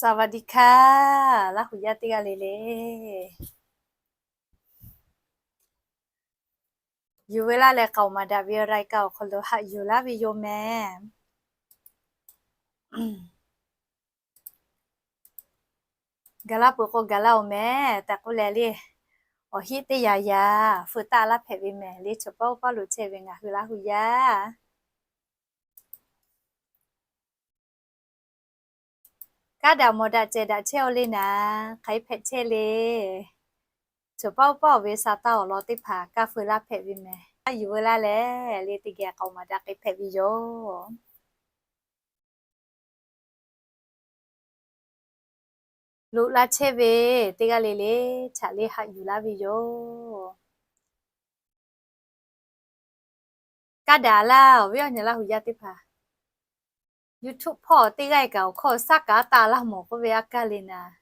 สวัสดีค่ะ Laˇ huˍ yaˇ teˇ g'aˇ le le. Yuˬ ve laˇ leh k'aoˍ maˍ daꞈ ve รายการ awˬ hk'aw lo haꞈ yuˬ laˇ ve yoˬ mehˍ. Gaˬ la peuˬ k'o gaˬ la-oˬ mehˍ tehꞈ k'oˆ leh le, awˬ heˆ teˇ yanˇ yaˇ feu taˆ laˇ hpehꞈ ve mehˍ le. Chaw paˆ uˉ paˆ lo chehˇ ve ngaˬ hui Laˇ huˍ yaˇ, kaˇ daꞈ mawˬ daꞈ cehˬ daꞈ chehˇ-aw le naˍ, hk'aˬ hk'e hpehꞈ chehˇ le. Chaw paˆ uˉ paˆ-oˬ ve sa taˇ awˬ lawn teˇ hpaˍ kaˇ feu laˇ hpehꞈ ve mehˍ. Yuˬ veu laˇ leh le teˇ geh k'aoˍ maˍ daꞈ k'ai hpehꞈ ve yoˬ. Loꞈ la chehˇ ve teˇ g'aˇ le le htaꞈ le haꞈ yuˬ laˇ ve yoˬ. Kaˇ daꞈ laˇ, awˬ viˉ awˬ nyi Laˇ huˍ yaˇ teˇ hpaˍ, YouTube hpawˇ teˇ g'aˇ kaꞈ awˬ hkawˇ saˉ kaꞈ taˆ laˇ mawˬ k'oˆ ve aˉ kaˇ le naˍ.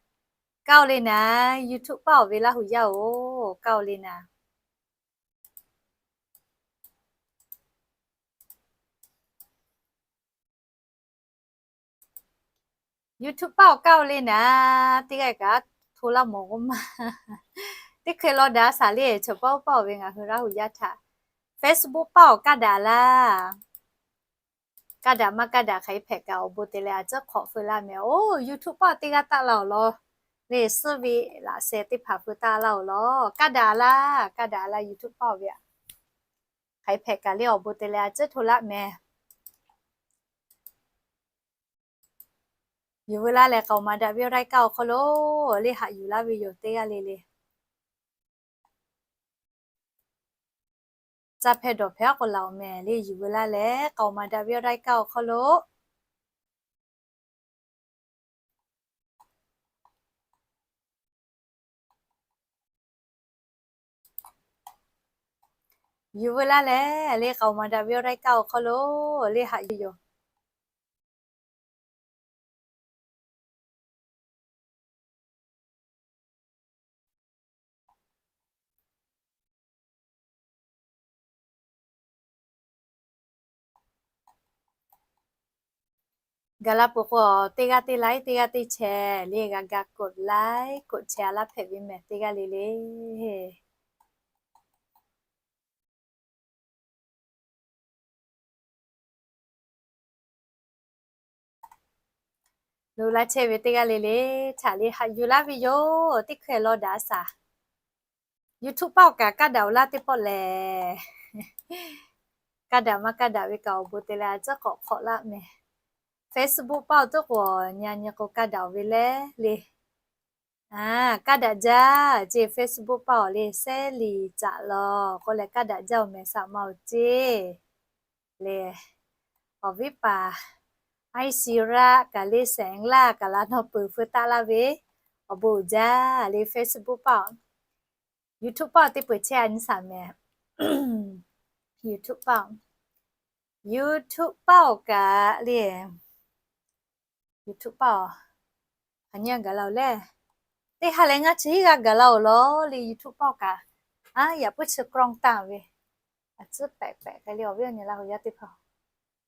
Kaˇ-oˬ le naˍ, YouTube paˆ-oˬ ve Laˇ huˍ yaˇ-oˬ, kaˇ-oˬ le naˍ. YouTube paˆ awˬ kaˇ-oˬ le naˍ, teˇ g'aˇ kaꞈ hto laˇ mawˬ k'oˆ ma. Teˇ hk'e law daꞈ shaˍ le, chaw paˆ uˉ paˆ-oˬ ve ngaˬ hui Laˇ huˍ yaˇ htaꞈ Facebook paˆ awˬ kaˇ daꞈ laˇ. Kaˇ daꞈ maˇ kaˇ daꞈ hk'aˬ hk'e hpehꞈ kaꞈ awˬ bon te leh a ciˉ hk'awꞈ feu laˇ mehˍ. Oˇ, YouTube paˆ teˇ g'aˇ taˆ la-oˬ law. Le suhˉ ve laꞈ sheh teˇ hpaˍ feu taˆ laˇ-oˬ law. Kaˇ daꞈ laˇ, kaˇ daꞈ laˇ YouTube paˆ-oˬ ve aꞈ. Hk'aˬ hk'e hpehꞈ kaꞈ le awˬ bon te leh a ciˉ hto laˇ mehˍ. Yuˬ veu laˇ leh k'aoˍ maˍ daꞈ ve รายการ awˬ hk'aw lo le haꞈ yuˬ laˇ ve yoˬ teˇ g'aˇ le le. Caˇ hpehˇ dawˬ hpehˇ aˉ k'o laˬ-oˬ mehˍ le. Yuˬ veu laˇ leh k'aoˍ maˍ daꞈ ve รายการ awˬ hk'aw lo yuˬ veu laˇ leh le k'aoˍ maˍ daꞈ ve รายการ awˬ hk'aw lo le haꞈ yuˬ yoˬ. Gaˬ la peuˬ k'o, teˇ g'aˇ teˇ like, teˇ g'aˇ teˇ share le g'a ga กด like กด share laˇ hpehꞈ ve mehˍ teˇ g'aˇ le le. Loꞈ la chehˇ ve teˇ g'aˇ le le htaꞈ le haꞈ yuˬ laˇ ve yoˬ. Teˇ hkeh law daꞈ shaˍ. YouTube paˆ awˬ kaꞈ kaˇ daꞈ-oˬ laˇ teˇ pawˆ lehˬ, kaˇ daꞈ maˇ kaˇ daꞈ ve kaꞈ awˬ bon te leh a ciˉ k'awꞈ hk'awꞈ laˇ mehˍ. Facebook paˆ awˬ teˇ k'o nyi nyi k'o kaˇ daꞈ-oˬ ve le le. Kaˇ daꞈ jaˇ ceˇ. Facebook paˆ awˬ le sehˉ liˍ caꞈ law k'oˆ leh kaˇ daꞈ jaˇ-oˬ mehˍ, saꞈ ma-oˬ ceˇ le. Awˬ viˉ paˍ Aiˉ Siˍraˆ kaꞈ le Sehˍ Laˇ kaꞈ la nawˬ peuˬ feu taˆ laˇ ve, awˬ bon uiˍ jaˇ le. Facebook paˆ awˬ, YouTube paˆ awˬ teˇ peuˬ chehˇ a nyi shaˍ mehˍ. YouTube paˆ awˬ, YouTube paˆ awˬ kaꞈ le YouTube paˆ awˬ, a nyi gaˬ la-oˬ le. Teˇ ha leh ngaˇ chi hiˉ g'a gaˬ la-oˬ law le. YouTube paˆ awˬ kaꞈ, a, yaꞈ puiˉ chi กล้อง tanˇ ve, a ciˉ pehꞈ pehꞈ k'ai le. Awˬ viˉ awˬ nyi Laˇ huˍ yaˇ teˇ hpaˍ,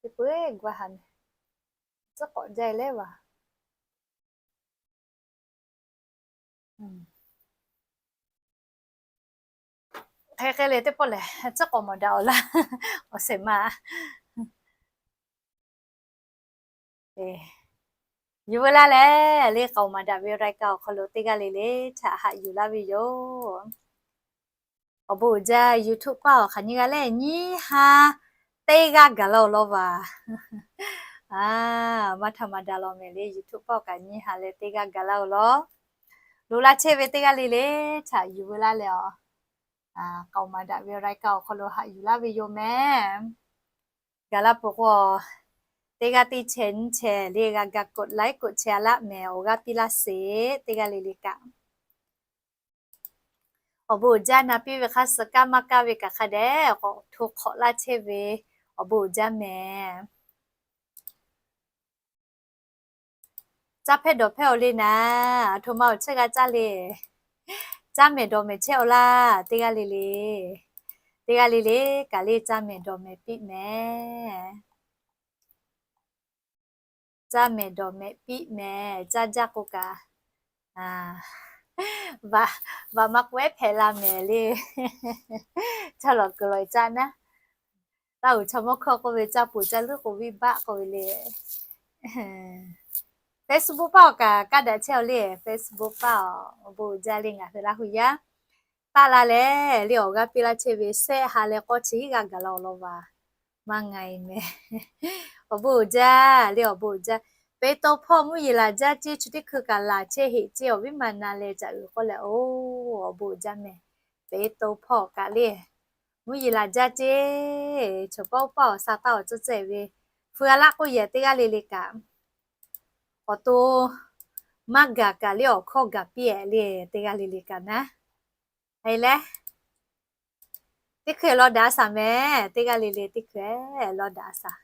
teˇ peuˬ g'a ha mehˍ, ciˉ k'awꞈ jaˇ leh vaˬ. Hk'e hk'e le teˇ pawˆ lehˬ, ciˉ k'awꞈ mawˬ daꞈ-oˬ laˇ. Awˬ shehˍ ma. Yuˬ veu laˇ leh le k'aoˍ maˍ daꞈ ve รายการ awˬ hk'aw lo teˇ g'aˇ le le htaꞈ haꞈ yuˬ laˇ ve yoˬ. Awˬ bon uiˍ jaˇ. YouTube paˆ awˬ hk'aˬ nyi g'a leh nyiˇ ha teˇ g'aˇ gaˬ la-oˬ law vaˬ. A, maˇ htaꞈ maˍ daꞈ law mehˍ le. YouTube paˆ awˬ kaꞈ nyiˇ ha leh teˇ g'aˇ gaˬ la-oˬ law. Loꞈ la chehˇ ve teˇ g'aˇ le le htaꞈ yuˬ veu laˇ leh awˬ, k'aoˍ maˍ daꞈ ve รายการ awˬ hk'aw lo haꞈ yuˬ laˇ ve yoˬ mehˍ. Gaˬ la peuˬ k'o, teˇ g'aˇ teˇ share nyiˇ share le g'a ga กด like กด share laˇ mehˍ. Awˬ g'aˇ piˇ laˇ sheˍ teˇ g'aˇ le le kaꞈ. Awˬ bon uiˍ jaˇ. Na piˇ ve hk'a suh kaˇ maˇ kaˇ ve kaꞈ hk'a dehꞈ k'awꞈ hto hk'awꞈ laˇ chehˇ ve, awˬ bon uiˍ jaˇ mehˍ. Caˇ hpehˇ dawˬ hpehˇ-oˬ le naˍ. Aˬ htoꞈ ma awˬ chehˇ g'a caˇ le. Caˇ mehˍ dawˬ mehˍ chehˇ-aw laˇ. Teˇ g'aˇ le le, teˇ g'aˇ le le kaꞈ le caˇ mehˍ dawˬ mehˍ piˇ mehˍ. Caˇ mehˍ dawˬ mehˍ piˇ mehˍ. Caˇ jaˇ k'o kaꞈ, vaꞈ maˇ k'oˆ ehˉ hpehꞈ la mehˍ le. Caˇ lawˬ kuiˬ lawˬ caˇ naˉ, taˇ uiˍ chaw mawˇ hkawˇ k'oˆ ve, caˇ poˬ caˇ leuˉ k'oˆ ve baˆ k'oˆ ve le. Facebook paˆ awˬ kaꞈ kaˇ daꞈ chehˇ-aw le. Facebook paˆ awˬ, awˬ bon uiˍ jaˇ le ngaˬ hui Laˇ hu yaˇ taˆ la leh le awˬ g'aˇ piˇ laˇ chehˇ ve sehˆ ha leh k'awˇ chi hiˉ g'aˇ gaˬ la awˬ lawn vaˬ maˇ nga e mehˍ. Awˬ bon uiˍ jaˇ le, awˬ bon uiˍ jaˇ. Peˍ to hpawˇ mvuhˇ yeˬ laˬ jaˇ ceˇ, chi teˇ hkui kaꞈ laˬ chehˇ heꞈ ceˇ awˬ viˉ ma na leh caꞈ uiˍ k'oˆ leh, oˇ awˬ bon uiˍ jaˇ mehˍ. Peˍ to hpawˇ kaꞈ le mvuhˇ yeˬ laˬ jaˇ ceˇ. Chaw paˆ oˇ paˆ awˬ sa taˇ awˬ tcuhˇ cehˬ ve, hpu g'a laˆ k'oˆ yehˬ teˇ g'aˇ le le kaꞈ, awˬ to maˇ gaˬ kaꞈ le awˬ hkawˇ gaˬ piˇ-ehˍ le, teˇ g'aˇ le le kaꞈ naˉ. Haiˬ lehˬ, teˇ hkui lawˬ daꞈ a shaˍ mehˍ. Teˇ g'aˇ le le teˇ hkui lawˬ daꞈ a shaˍ.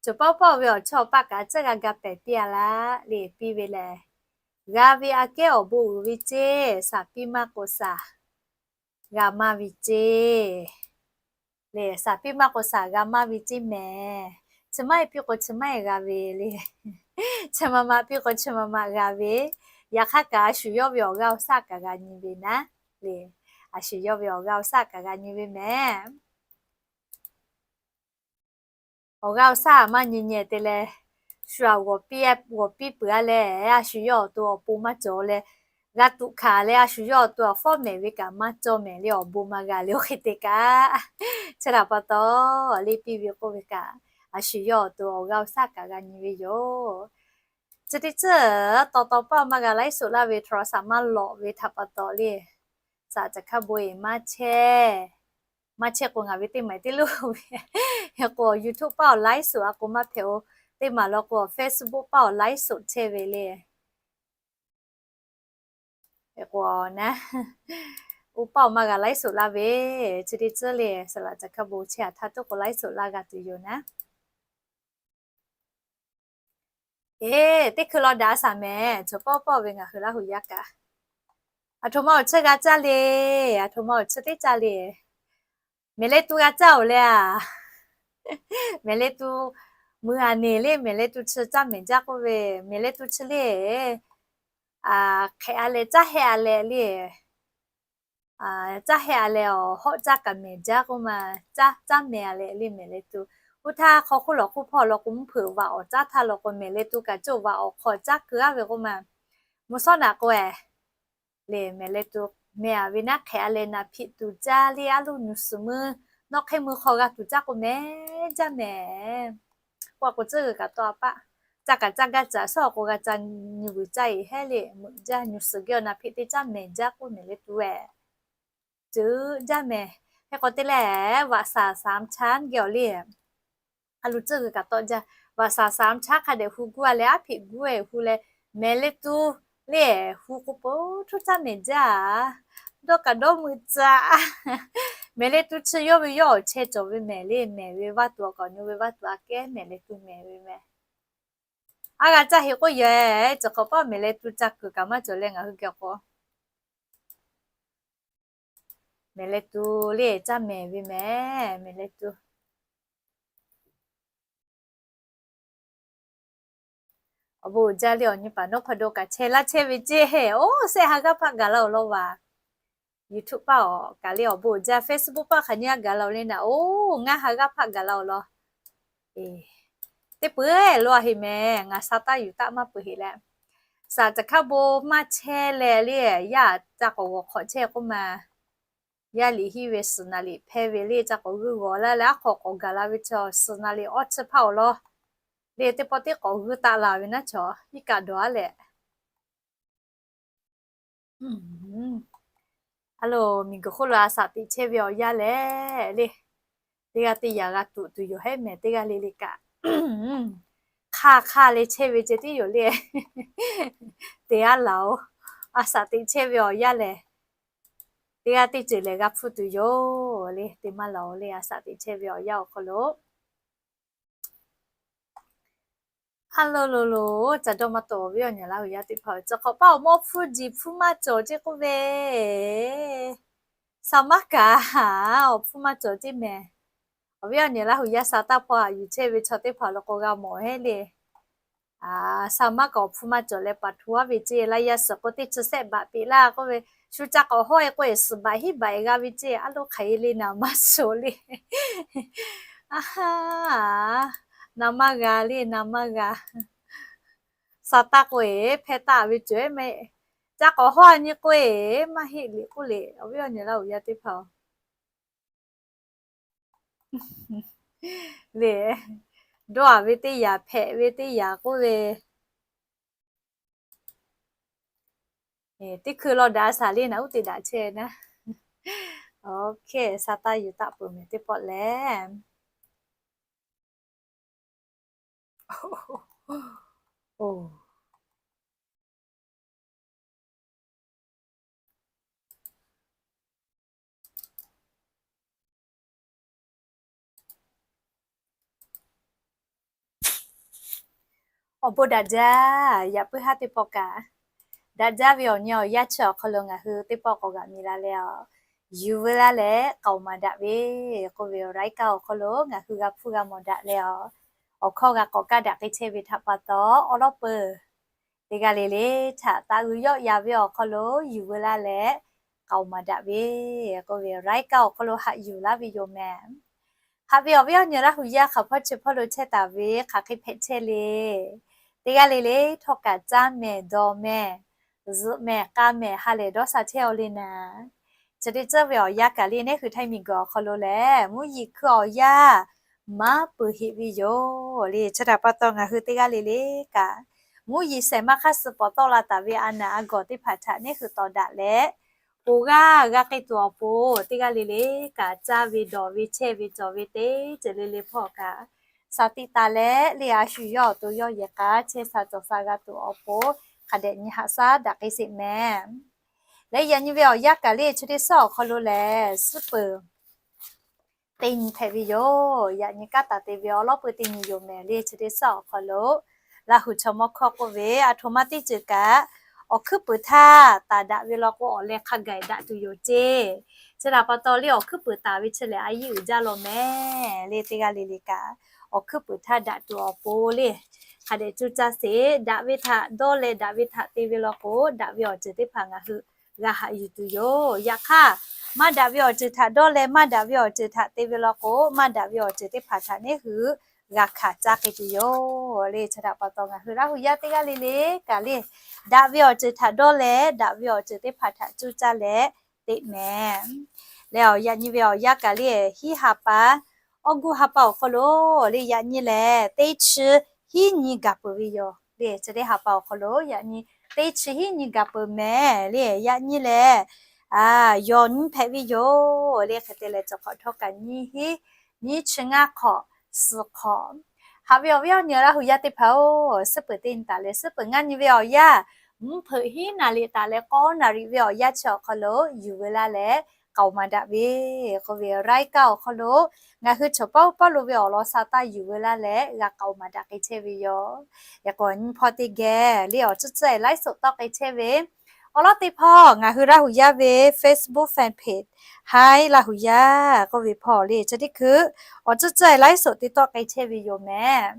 Chaw paˆ oˇ paˆ ve awˬ chawˇ awˬ paˆ kaꞈ tcuhˇ g'a ga pehˍ piˇ a laˇ le piˇ ve lehˬ, g'a ve aꞈ kehˉ awˬ bon uiˍ ve ceˇ, shaˍ piˇ maˇ k'o shaˍ g'a maˇ ve ceˇ le, shaˍ piˇ maˇ k'o shaˍ g'a maˇ ve ceˇ mehˍ. Chi maˇ heˆ piˇ k'o chi maˇ heˆ g'a ve le. Chi ma ma piˇ k'o chi ma ma g'a ve. Yaꞈ hk'aˇ kaꞈ a shu yawˇ ve awˬ g'aˇ awˬ shaˆ kaꞈ g'a nyi ve naˉ le. A shu yawˇ ve awˬ g'aˇ awˬ shaˆ kaꞈ g'a nyi ve mehˍ. Awˬ g'aˇ awˬ shaˆ maˇ nyi nyi te leh, shu aꞈ g'awˬ piˇ peuˬ a leh, a shu yawˇ awˬ to awˬ pon maˇ cawˬ leh, g'a tuꞈ hkanˍ leh a shu yawˇ awˬ to awˬ fawˉ mehˍ ve kaꞈ maˇ cawˬ mehˍ le awˬ bon maˇ g'a le oˇ hk'e te kaꞈ. Chi htaꞈ pa taw, le piˇ ve k'oˆ ve kaꞈ, a shu yawˇ awˬ to awˬ g'aˇ awˬ shaˆ kaꞈ g'a nyi ve yoˬ. Chi teˇ tcuhˉ taw taw paˆ maˇ g'a ไลฟ์สด laˇ ve โทรศัพท์ maˇ lawꞈ ve htaꞈ pa taw le, saˍ caˍ hkaˇ bon eˬ maˇ chehˇ. Maˇ chehˇ k'o ngaˬ ve teˇ maˬ teˇ lo ve k'o YouTube paˆ awˬ ไลฟ์สด a k'o maˇ hpehꞈ-o. Teˇ maˬ law k'o Facebook paˆ awˬ ไลฟ์สด chehˇ ve le. K'o naˉ, oˇ paˆ awˬ maˇ g'a ไลฟ์สด laˇ ve, chi teˇ tcuhˉ le saˍ laꞈ caˍ hkaˇ bon chehˇ a htaˇ toˆ k'o ไลฟ์สด laˇ g'a tuˬ yoˬ naˉ. Eˬ, teˇ hkui lawˬ daꞈ a shaˍ mehˍ. Chaw paˆ paˆ ve ngaˬ hui Laˇ hu yaˇ kaꞈ, aˬ htoꞈ ma awˬ chi g'a caˇ le, aˬ htoꞈ ma awˬ chi teˇ caˇ le. Mehˍ leh tu g'a caˇ-oˬ le a. Mehˍ leh tu, mui a neˬ le mehˍ leh tu chi caˇ mehˍ jaˇ k'oˆ ve, mehˍ leh tu chi le, hk'ehꞈ a leh caˇ hehˆ a leh le, caˇ hehˆ a leh awˬ hawˆ caˇ kaꞈ mehˍ jaˇ k'oˆ ma, caˇ mehˍ a leh le mehˍ leh tu. Oˇ htaˇ hk'aw hk'oˆ lawˬ hk'oˆ hpawˇ law k'o mvuhˇ hpeuꞈ vaꞈ awˬ caˉ htaˇ law k'o mehˍ leh tu kaꞈ cawˬ vaꞈ awˬ hk'aw caˇ keu a ve k'oˆ ma, mvuhˇ shawˉ naꞈ k'o eˬ le mehˍ leh tu, mehˍ a ve naˉ hk'ehꞈ a leh naˍ hpiꞈ tuˬ caˇ le a loˇ nuˬ suhˍ meuˇ, nawˬ hk'e mui hk'aw g'a tuˬ caˇ k'o mehˍ jaˇ mehˍ. K'o a k'o tcuhˉ g'uiˬ kaꞈ tawˆ a paˆ, caˇ kaꞈ caˇ gaˇ caꞈ shawˉ awˬ k'o g'a ca nyi vuiˬ caˇ eˬ hehˉ le meuꞈ jaˇ nuˬ suhˍ geh awˬ naˍ hpiꞈ teˇ caˇ mehˍ jaˇ k'oˆ mehˍ leh tu ehˬ, ceuˬ jaˇ mehˍ. Hk'e k'o te leh vaꞈ shaˍ shaˍ chaˉ geh awˬ le a loˍ tcuhˉ g'uiˬ kaꞈ tawˆ jaˇ. Vaꞈ shaˍ shaˍ chaˉ hk'a dehꞈ hu guˇ a leh aˉ hpiꞈ guˇ ehˬ hu leh mehˍ leh tu le ehˬ hu k'o po htuˇ caˇ mehˍ jaˇ a. Dawˇ kaꞈ dawˇ mui tcuh a. Mehˍ leh tu chi yawˇ ve yawˇ awˬ chehˇ cawˬ ve mehˍ le mehˍ ve vaˇ tuˬ awˬ kaꞈ nyi ve vaˇ tuˬ aꞈ kehˉ mehˍ leh tu mehˍ ve mehˍ. A g'a caˇ heꞈ k'oˆ yehˬ, cawˬ hk'awꞈ paˆ mehˍ leh tu caˇ kuiˬ kaꞈ maˇ cawˬ leh ngaˬ hui geh k'o mehˍ leh tu le caˇ mehˍ ve mehˍ, mehˍ leh tu. Awˬ bon uiˍ jaˇ le awˬ nyi paˍ nawˉ hk'a dawˇ kaꞈ chehˇ laˇ chehˇ ve ceˇ. Oˇ sehˆ ha g'aˇ hpaˆ gaˬ la awˬ lawn vaˬ. YouTube paˆ awˬ kaꞈ le awˬ bon uiˍ jaˇ, Facebook paˆ hk'aˬ nyi a gaˬ la awˬ le naˍ, oˇ ngaˇ ha g'aˇ hpaˆ gaˬ la awˬ lawn. Teˇ peuˬ lo a heꞈ mehˍ, ngaˬ sha taˇ yuˬ taˆ maˇ peuˬ heꞈ leh. Saˍ caˍ hkaˇ bon maˇ chehˇ leh le, yaˇ ca k'awꞈ g'awˬ hk'awꞈ chehˇ k'oˆ ma. Yaˇ liꞈ hiˇ ve suhˍ naˍ liꞈ hpehˇ ve le ca k'awꞈ g'uiˇ g'awˬ laˇ leh aˉ hk'aw k'awꞈ gaˬ la ve chaw suhˍ naˍ liꞈ awˇ chi hpaˇ awˬ lawn le teˇ pawˆ teˇ k'awꞈ g'uiˇ taˆ la ve naˉ chaw iˉ kaˆ dawˬ a leh a loˍ miˬ guiˬ hk'oˆ lo a shaꞈ teꞈ chehˇ ve awˬ yanˇ lehˬ le, teˇ g'aˇ teˇ yanˇ g'a tuꞈ tuˬ yoˬ hehˉ mehˍ teˇ g'aˇ le le kaꞈ, hk'aˇ hk'aˇ leh chehˇ ve ceh tiˉ yoˬ le. Te a laˬ-oˬ, a shaꞈ teꞈ chehˇ ve awˬ yanˇ lehˬ, teˇ g'aˇ teˇ ceuˬ lehˬ g'a hpfuhˇ tuˬ yoˬ le. Te maˇ laˬ-oˬ le, a shaꞈ teꞈ chehˇ ve awˬ yanˇ awˬ hk'aw lo Aˉ lo lo lo, ca dawˇ maˇ tawˍ awˬ viˉ awˬ nyi Laˇ huˍ yaˇ teˇ hpaˍ, chi hk'awꞈ paˇ awˬ mawˇ hpfuhˇ jiˬ hpfuhˇ maˇ cawˬ ceˇ k'oˆ ve, sa maˇ kaꞈ awˬ hpfuhˇ maˇ cawˬ ceˇ mehˍ. Awˬ viˉ awˬ nyi Laˇ huˍ yaˇ sa taˇ hpawˇ haꞈ yuˬ chehˇ ve chaw teˇ hpaˍ lo k'o g'a mawˬ heˆ le. Sa maˇ kaꞈ awˬ hpfuhˇ maˇ cawˬ leh pa htu aˉ ve ceˇ laˇ yaˇ suhˍ k'o teˇ chi sehˆ baꞈ peꞈ laˇ k'oˆ ve, shu ca k'awꞈ hawˇ e k'oˆ e suhˍ baꞈ hiˉ baꞈ e g'a ve ceˇ, aˉ lo hk'aˬ e le naˍ maˇ sawˍ le. Aˉ, naˍ maˇ g'a le, naˍ maˇ g'a. Sa taˇ k'oˆ e hpehˇ taˍ ve cawˬ e mehˍ. Ca k'awꞈ hawˇ a nyi k'oˆ e maˇ heˆ le k'oˆ le, awˬ viˉ awˬ nyi Laˇ huˍ yaˇ teˇ hpaˍ-oˬ. Le, dawˇ a ve teˇ yanˇ, hpehꞈ ve teˇ yanˇ k'oˆ ve, teˇ hkui law daꞈ shaˍ le naˍ uˉ te daꞈ chehˇ naˉ. Oˇ hk'e sa taˇ yuˬ taˆ peuˬ mehˍ teˇ pawˆ lehˬ. Awˬ bon daꞈ jaˇ, yaꞈ puiˉ haˉ teˇ pawˆ kaꞈ, daꞈ jaˇ ve awˬ nyi awˬ yanˇ chi awˬ hk'aw lo ngaˬ hui teˇ pawˆ k'awꞈ g'aꞈ mi la leh a, yuˬ veu laˇ leh k'aoˍ maˍ daꞈ ve k'oˆ ve awˬ laiˉ kaˆ awˬ hk'aw lo ngaˬ hui g'a hpuˇ g'a mawˬ daꞈ leh a, awˬ hkawˇ g'a k'awꞈ kaˇ daꞈ k'ai chehˇ ve htaꞈ pa taw, awˬ lawˉ peuˬ teˇ g'aˇ le le htaꞈ taˍ g'uiˬ yawˆ yan ve awˬ hk'aw lo yuˬ veu laˇ leh k'aoˍ maˍ daꞈ ve k'oˆ ve awˬ laiˉ kaˆ awˬ hk'aw lo haꞈ yuˬ laˇ ve yoˬ mehˍ. Haꞈ ve awˬ viˉ awˬ nyi Laˇ huˍ yaˇ hk'aˬ hpawˇ chi hpawˇ lo chehˇ taˍ ve hk'aˬ hk'e hpehꞈ chehˇ le. Teˇ g'aˇ le le htawˇ kaꞈ caˇ mehˍ, dawˬ mehˍ, zuhꞈ mehˍ, k'a mehˍ, ha lehˬ dawˇ sha chehˇ aw le naˍ. Chi teˇ tcuhˉ ve awˬ yanˇ kaꞈ le neˉ hui Htaiˇ miˬ guiˬ awˬ hk'aw lo lehˬ mvuhˇ yeˬ hkui awˬ yanˇ maˇ peuˬ heꞈ ve yoˬ le. Chi htaꞈ pa taw ngaˬ hui teˇ g'aˇ le le kaꞈ, mvuhˇ yeˬ shehˍ maˇ hk'aˇ suh pawˍ tawˆ la taˍ ve a naˍ a gawˬ teˇ hpaˍ htaꞈ neˉ hui tawˍ daꞈ leh, ponˬ g'aˇ g'a k'ai tuˬ awˬ pon teˇ g'aˇ le le kaꞈ caˇ ve dawˬ ve chehˇ ve cawˬ ve teˇ ceuˬ le le hpawˇ kaꞈ, shaˍ tiꞈ taˍ leh le a shu yawˇ awˬ to yawˇ yehˬ k'a chehˇ sha cawˬ sha g'a tuˬ awˬ pon hk'a dehꞈ nyi haꞈ shaˉ daꞈ k'ai sheˍ mehˍ. Leh yaꞈ nyi ve awˬ yanˇ kaꞈ le chi teˇ suhˉ awˬ hk'aw lo lehˬ suhˉ peuˬ teˇ nyi hpehꞈ ve yoˬ. Yaꞈ nyi kanˉ taˍ te ve awˬ lawˉ peuˬ teˇ nyi yoˬ mehˍ le. Chi teˇ suhˉ awˬ hk'aw lo Laˇ huˍ chaw mawˇ hkawˇ k'oˆ ve, aˬ htoꞈ ma teˇ ceuˬ kaꞈ awˬ hkuiˉ puiˍ htaˇ taˍ daꞈ ve law k'o awˬ leh hk'a gaˬ daꞈ tuˬ yoˬ ceˇ. Chi htaꞈ pa taw le awˬ hkuiˉ puiˍ taˍ ve chi lehˬ a yiˉ uiˍ jaˇ law mehˍ le. Teˇ g'aˇ le le kaꞈ awˬ hkuiˉ puiˍ htaˇ daꞈ tuˬ awˬ pon le hk'a dehꞈ cuˇ caˇ sheˍ. Daꞈ ve htaꞈ dawˇ leh daꞈ ve htaꞈ te ve law k'o daꞈ ve awˬ ceuˬ teˇ hpaˍ ngaˬ hui g'a haꞈ yuˬ tuˬ yoˬ. Yaꞈ hk'aˇ, maˇ daꞈ ve awˬ ceuˬ htaꞈ dawˇ leh maˇ daꞈ ve awˬ ceuˬ htaꞈ te ve law k'o maˇ daꞈ ve awˬ ceuˬ teˇ hpaˍ htaꞈ neˉ hui g'a hkanˍ caˇ k'ai tuˬ yoˬ le. Chi htaꞈ pa taw ngaˬ hui Laˇ huˍ yaˇ teˇ g'aˇ le le kaꞈ le daꞈ ve awˬ ceuˬ htaꞈ dawˇ leh daꞈ ve awˬ ceuˬ teˇ hpaˍ htaꞈ cuˇ caˇ leh teꞈ mehˍ. Leh awˬ yaꞈ nyi ve awˬ yanˇ kaꞈ le hiˉ ha pa, awˬ guˇ ha pa awˬ hk'aw lo le yaꞈ nyi lehˬ teˇ chi hiˉ nyi gaˬ peuˬ ve yoˬ le. Chi teˇ ha pa awˬ hk'aw lo yaꞈ nyi teˇ chi hiˉ nyi gaˬ peuˬ mehˍ le. Yaꞈ nyi lehˬ yawˬ nyi hpehꞈ ve yoˬ le. Hk'e te leh cawˬ hk'awꞈ htawˇ kaꞈ nyiˇ hiˉ nyiˇ chi ngaˇ hk'awꞈ suhˍ hk'awꞈ. Haꞈ ve awˬ viˉ awˬ nyi Laˇ huˍ yaˇ teˇ hpaˍ-oˬ, suhˉ peuˬ teˇ nyi taˍ leh suhˉ peuˬ ngaˇ nyi ve awˬ yanˇ, mvuhˇ hpeuꞈ hiˉ naˍ riˍ taˍ leh k'awˇ naˍ riˍ ve awˬ yanˇ chi awˬ hk'aw lo yuˬ veu laˇ leh k'aoˍ maˍ daꞈ ve k'oˆ ve awˬ laiˉ kaˆ awˬ hk'aw lo ngaˬ hui chaw paˇ paˇ lo ve awˬ lawn sa taˇ yuˬ veu laˇ leh g'a k'aoˍ maˍ daꞈ k'ai chehˇ ve yoˬ. Yaꞈ k'o nyi hpawˇ teˇ geh le awˬ tcuhˉ tcuhˉ e laiˉ soˍ tawˆ k'ai chehˇ ve awˬ lawn teˇ hpawˇ ngaˬ hui Laˇ huˍ yaˇ ve Facebook fan page Htaiˇ Laˇ huˍ yaˇ k'oˆ ve hpawˇ le chi teˇ hkui awˬ tcuhˉ tcuhˉ e laiˉ soˍ te tawˆ k'ai chehˇ ve yoˬ mehˍ.